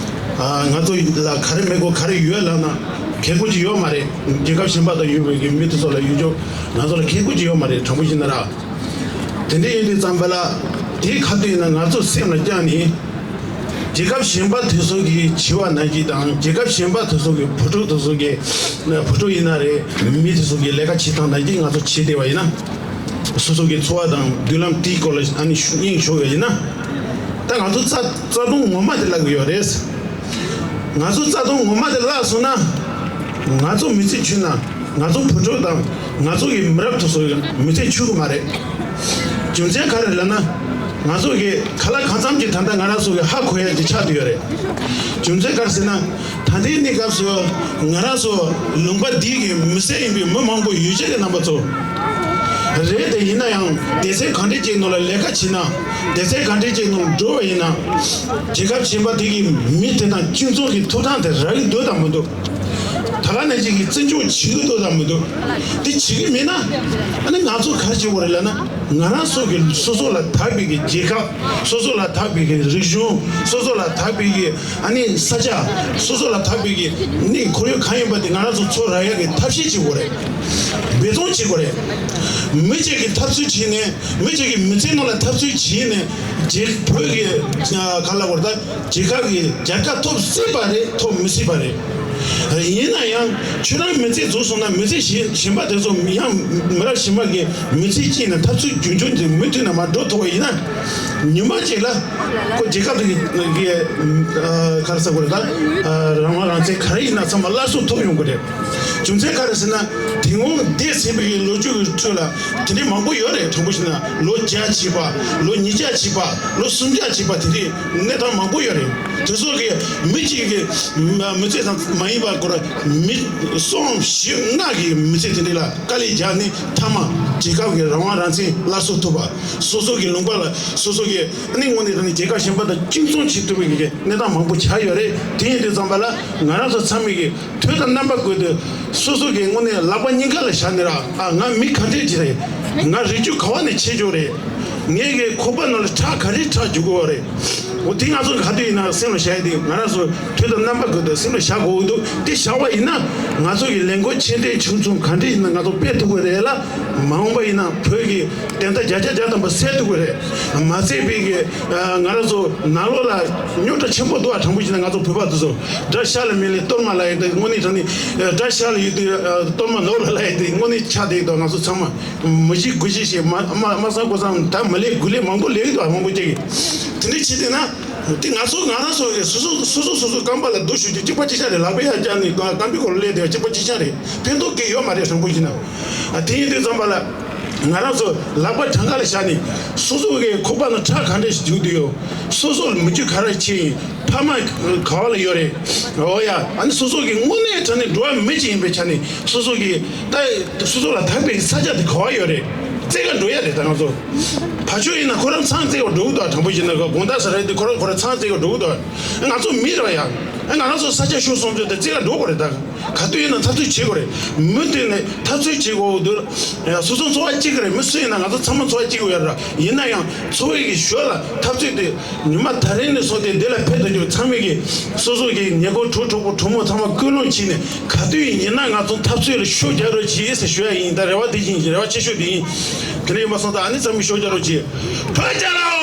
ང་ཚོ་ལ་ག་རེ་མེད་དགོས་ག་རེ་ཡོད་ལབ་ན་ཁེ་ཁོ་ཅིག་ཡོད་མ་རེད། རྒྱལ་ཁབ་གཞན་པ་དང་ཡོད་པའི་མི་དེ་ཚོ་ལ་ཡོད་ཆོག་ང་ཚོ་ལ་ཁེ་ཁོ་ཅིག་ཡོད་མ་རེད། དྲང་པོ་བྱས་ན་ར། དེ་འདྲ་ཡིན་དུས་ཙམ་པ་ལ་དེའི་ཁ་ཐུག་ཡིན་ན་ང་ཚོ་སེམས་ལ་བཅངས་ནས་རྒྱལ་ཁབ་གཞན་པ་དེ་ཚོ་གིས་བྱས་པ་ནང་བཞིན་དང་རྒྱལ་ཁབ་གཞན་པ་དེ་ཚོ་གི་བུ་ཕྲུག་དེ་ཚོ་གི་བུ་ཕྲུག་ཡིན་ན་རེད། མི་དེ་ཚོ་གི་ལས་ཀ་བྱེད་སྟངས་ནང་བཞིན་ང་ཚོ་བྱེད་བསྡད་པ་ཡིན་ན་སོ་སོ་གི་འཚོ་བ་དང་མདུན་ལམ་དེའི་སྐོར་ལ་ཨ་ནི་ཤུགས་སྙིང་ཞུགས་ཡོད་ཡིན་ན་ད་ང་ཚོ་རྩ་རྩ་དོན་ངོ་མ་དེ་བརླག་གི་ཡོད་རེད། ང་ཚོ་རྩ་དོན་ངོ་མ་དེ་བརླག་སོང་ན་ང་ཚོ་མི་ཚེ་འཆུས་ན། ང་ཚོ་བུ་ཕྲུག་དང་ང་ཚོ་གི་མི་རབས་དེ་ཚོ་མི་ཚེ་འཆུས་གི་མ་རེད། རྒྱུ་མཚན་ག་རེ་ལབ་ན། ང་ཚོ་གི་ག་ལ་གང་འཚམ་གྱི་ད་ལྟ་ང་རང་ཚོ་གི་ཧ་གོ་ཡ་ཅིག་ཆགས་བསྡད་ཡོད་རེད། རྒྱུ་མཚན་ག་རེ་ཟེར་ན། ད་ལྟའི་གནས་སྐབས་སུ་ང་རང་ཚོ་ལུང་པ་འདི་གི་མི་སེར་ཡིན་པའི་མི་མང་པོ་ཡུལ་ཆེ་གི་རྣམ་པ་ཚོ་རེད་དེ། ཡིན་ན་ཡང་སྡེ་ཚན་གང་འདྲ་ཅིག་ནང་ལ་ལས་ཀ་བྱེད་ན། སྡེ་ཚན་གང་འདྲ་ཅིག་ནང་འགྲོ་བ་ཡིན་ན། རྒྱལ་ཁབ་གཞན་པ་དེ་གི་མི་དེ་དང་སྤྱི་ཚོགས་ཀྱི་ཐོབ་ཐང་དེ་རག་གི་འདུག་དང་མི་འདུག་ད་ག་ནང་བཞིན་གྱི་བརྩི་འཇོག་བྱེད་ཀྱི་འདུག་དང་མི་འདུག་དེ་བྱེད་ཀྱི་མེད་ན། ཨ་ནི་ང་ཚོ་ག་རེ་བྱེད་དགོས་རེད་ལབ་ན། ང་རང་ཚོ་གི་སོ་སོ་ལ་དག་པའི་གི་རྒྱལ་ཁབ། སོ་སོ་ལ་དག་པའི་གི་རིག་གཞུང་། སོ་སོ་ལ་དག་པའི་གི་ཨ་ནི་ས་ཆ། སོ་སོ་ལ་དག་པའི་གི་གནས་ཁོར་ཡུག་གང་ཡིན་པ་དེ་ང་རང་ཚོ་འཚོལ་རག་ཡག་གི་ཐབས་ཤེས་བྱེད་དགོས་རེད། འབད་བརྩོན་བྱེད་དགོས་རེད། མི་གཅིག་གིས་འཐབ་རྩོད་བྱས་ནས། མི་གཅིག་གིས་མི་ཚེ་ནང་ལ་འཐབ་རྩོད་བྱས་ནས་རྒྱལ་བོད་ཀྱི་ག་ལ་བར་ད་རྒྱལ་ཁབ་ཀྱི་རྒྱལ་ཁ་ཐོབ་སྲིད་པ་རེད། ཐོབ་མི་སྲིད་པ་རེད། ཡིན་ན་ཡང་ཁྱོད་རང་མི་ཚེ་རྫོགས་སོང་ན་མི་ཚེ་གཞན་གཞན་པ་དེ་ཚོ་ཡང་མི་རབས་གཞན་པ་གི་མི་ཚེ་སྐྱེལ་ནས་འཐབ་རྩོད་རྒྱུན་འཁྱོངས་ཀྱིས་མུ་མཐུད་ནས་མར་འགྲོ་ཐུབ་པ་ཡིན་ན། ཉི་མ་གཅིག་ལ་ཁོ་རྒྱལ་ཁབ་དེ་གི་གི་ག་རེ་ཟེར་དགོས་རེད་ད། རང་དབང་རང་བཙན་ག་རེ་ཡིན་ན་ཚང་མ་སླར་གསོ་ཐུབ་ཡོང་གི་རེད། རྒྱུ་མཚན་ག་རེ་ཟེར་ན། དེ་སྔོན་འདས་ཟིན་པའི་ལོ་རྒྱུས་ཀྱི་ཁྲོད་ལ་དེ་འདྲའི་མང་པོ་ཡོད་རེད། དྲང་པོ་བཤད་ན་ལོ་བརྒྱ་ཕྱིན་པ། ལོ་ཉིས་བརྒྱ་ཕྱིན་པ། ལོ་སུམ་བརྒྱ་ཕྱིན་པ། དེ་འདྲའི་གནས་སྟངས་མང་པོ་ཡོད་རེད། དེ་ཚོ་གི་མི་གཅིག་གི་མི་ཚེ་ཙམ་མ་ཡིན་པར་ཁོ་ར་མི་གསུམ་བཞི་ལྔ་གི་མི་ཚེ་དེ་འདྲ་ལ་དཀའ་ལས་རྒྱག་ནས་མཐའ་མ་རྒྱལ་ཁབ་ཀྱི་རང་དབང་རང་བཙན་སླར་གསོ་ཐུབ་པ། སོ་སོ་གི་ལུང་པ་ལ་སོ་སོ་གི་ཨ་ནི་དངོས་གནས་དྲང་གནས་རྒྱལ་ཁབ་གཞན་པ་དང་གཅིག་མཚུངས་བྱེད་ཐུབ་པའི་གི་གནས་སྟངས་མང་པོ་ཆགས་ཡོད་རེད། དེ་ཡིན་དུས་ཙམ་པ་ལ་ང་རང་ཚོ་ཚང་མས་གི་དུས་དང་རྣམ་པ་ཀུན་ཏུ་སོ་སོ་གི་དངོས་གནས་ལག་པ་སྙིང་ག་ལ་བཞག་ནས་ར། ཨ། ང་མི་ག་འདྲས་ཅིག་རེད། ང་རིགས་རྒྱུད་ག་བ་ནས་ཆད་འགྱོ་རེད། ངའི་གི་ཁོག་པ་ནང་ལ་ཁྲག་ག་རེ་ཁྲག་རྒྱུག་གི་ཡོད་རེད། འོ་དེ་ང་ཚོ་ག་དུས་ཡིན་ན་སེམས་ལ་བཞག་ཡ་དེ་ང་རང་ཚོ་དུས་དང་རྣམ་པ་ཀུན་ཏུ་སེམས་ལ་བཞག་དགོས་ཀྱི་འདུག་དེ་བཞག་པ་ཡིན་ན་ང་ཚོ་གི་ལས་འགུལ་ཆེ་འབྲིང་ཆུང་ཆུང་ག་འདྲས་ཡིན་ན་ང་ཚོ་སྤེལ་ཐུབ་ཀྱི་རེད་ལ། མ་འོངས་པ་ཡིན་ན་བོད་ཀྱི་བདེན་མཐའ་བརྒྱ་ཆ་བརྒྱ་ཐམ་པ་གསལ་ཐུབ་ཀྱི་རེད། མ་གསལ་བའི་གི་ང་རང་ཚོ་ནང་ལོགས་ལ་རྙོག་དྲ་ཆེན་པོ་འདུག་ཨ། དྲང་པོ་བཤད་ན་ང་ཚོ་བོད་པ་དེ་ཚོ་དགྲ་ཤ་ལ་མི་ལས་གཏོར་མ་ལ་ཡོད་དེ་དངོས་གནས་དྲང་གནས། དགྲ་ཤ་ལ་ཡོད་དེ་གཏོར་མ་ནོར་ལ་ལ་ཡོད་དེ་དངོས་གནས་ཆགས་བསྡད་འདུག་ང་ཚོ་ཚང་མ་མི་གཞི་དགུ་གཞི་ཞེས་མ་མ་མ་བསམ་དགོས་བསམ་ད་མི་ལས་དགུ་ལས་མང་པོ་ལས་ཡོད་དོ། མང་པོ་སྐྱེ་གི་དེ་འདྲ་བྱེད་བསྡད་ན། དེ་ང་ཚོ་ང་རང་ཚོ་གི་སོ་སོ་སོ་སོ་སོ་སོ་རྐང་པ་ལ་རྡོ་གཞུས་ཏེ་གཅིག་པ་གཅིག་རྐྱང་རེད། ལག་པ་ཡར་བརྐྱངས་ནས་རྐང་པའི་སྐོར་ལ་སླེབས་དེ་གཅིག་པ་གཅིག་རྐྱང་རེད། ཕན་ཐོགས་གི་ཡོད་མ་རེད། དྲང་པོ་བཤད་ན། དེ་ཡིན་དུས་ཙམ་པ་ལ་ང་རང་ཚོ་ལག་པ་གྲངས་ཀ་ལ་བཞག་ནས་སོ་སོ་གི་ཁོག་པ་ནང་ཁྲག་ག་འདྲས་ཤིག་རྒྱུག་བསྡད་ཡོད། སོ་སོ་ལ་མི་རྒྱུ་ག་རེ་ཆེ་ཡིན། ཕ་མ་ག་བ་ལ་ཡོད་རེད། འོ་ཡ། ཨ་ནི་སོ་སོ་གི་དངོས་གནས་དྲང་གནས་འགྲོ་བ་མི་ཅིག་ཡིན་པའི་ཆ་ནས་སོ་སོ་གི་ད་སོ་སོ་ལ་དག་པའི་ས་ཆ་དེ་ག་བ་ཡོད་རེད། རྩེ་ག་འགྲོ་ཡ་རེད། ད་ང་ཚོ་ཕ་ཆོས་ཡིན་ན་ཁོ་རང་ཚང་རྩེ་ག་འགྲོ་གི་འདུག་དྲང་པོ་བཤད་ན་དགོང་དག་ས་རེད་དེ་ཁོ་རང་ཁོ་རང་ཚང་རྩེ་ག་འགྲོ་གི་འདུག་ང་ཚོ་མི་རེད་བ་ཡ། ཨ་ང་རང་ཚོ་ས་ཆ་ཤོར་སོང་ཚོད་དེ་རྩིས་ལ་འགྲོ་དགོས་རེད། ད་ག་དུས་ཡིན་ན་འཐབ་རྩོད་བྱེད་དགོས་རེད། མུ་མཐུད་ནས་འཐབ་རྩོད་བྱེད་དགོས་འདུག་ཡང་སོ་སོ་འཚོ་བ་གཅིག་གི་རེད། མི་སུ་ཡིན་ན་ང་ཚོ་ཚང་མ་འཚོ་བ་གཅིག་ཡོད་རེད། ཡིན་ན་ཡང་འཚོ་བའི་གི་ཞོར་ལ་འཐབ་རྩོད་དེ་ཉི་མ་ད་རིང་ནས་བཟུང་སྟེ་འདི་ལ་ཕེབས་དང་རྒྱུ་ཚང་མས་གི་སོ་སོ་གི་ཉེ་འཁོར་གྲོགས་གྲོགས་པོ་གྲོགས་མོ་ཚང་མ་སྐུལ་སློང་བྱས་ནས་ག་དུས་ཡིན་ན་ང་ཚོ་འཐབ་རྩོད་ལ་ཤུགས་རྒྱག་རོགས་གྱིས་ཟེར་ཞུ་ཡ་ཡིན། ད་རེ་བ་དེ་བཞིན་རེ་བ་ཆེ་ཤོས་དེ་ཡིན། དེ་འདྲ་ཡིན་པ་སོང་ཙང་ཨ་ནི་ཚང་མས་ཤུགས་རྒྱག་རོགས་གྱིས། བོད་རྒྱལ་ལོ།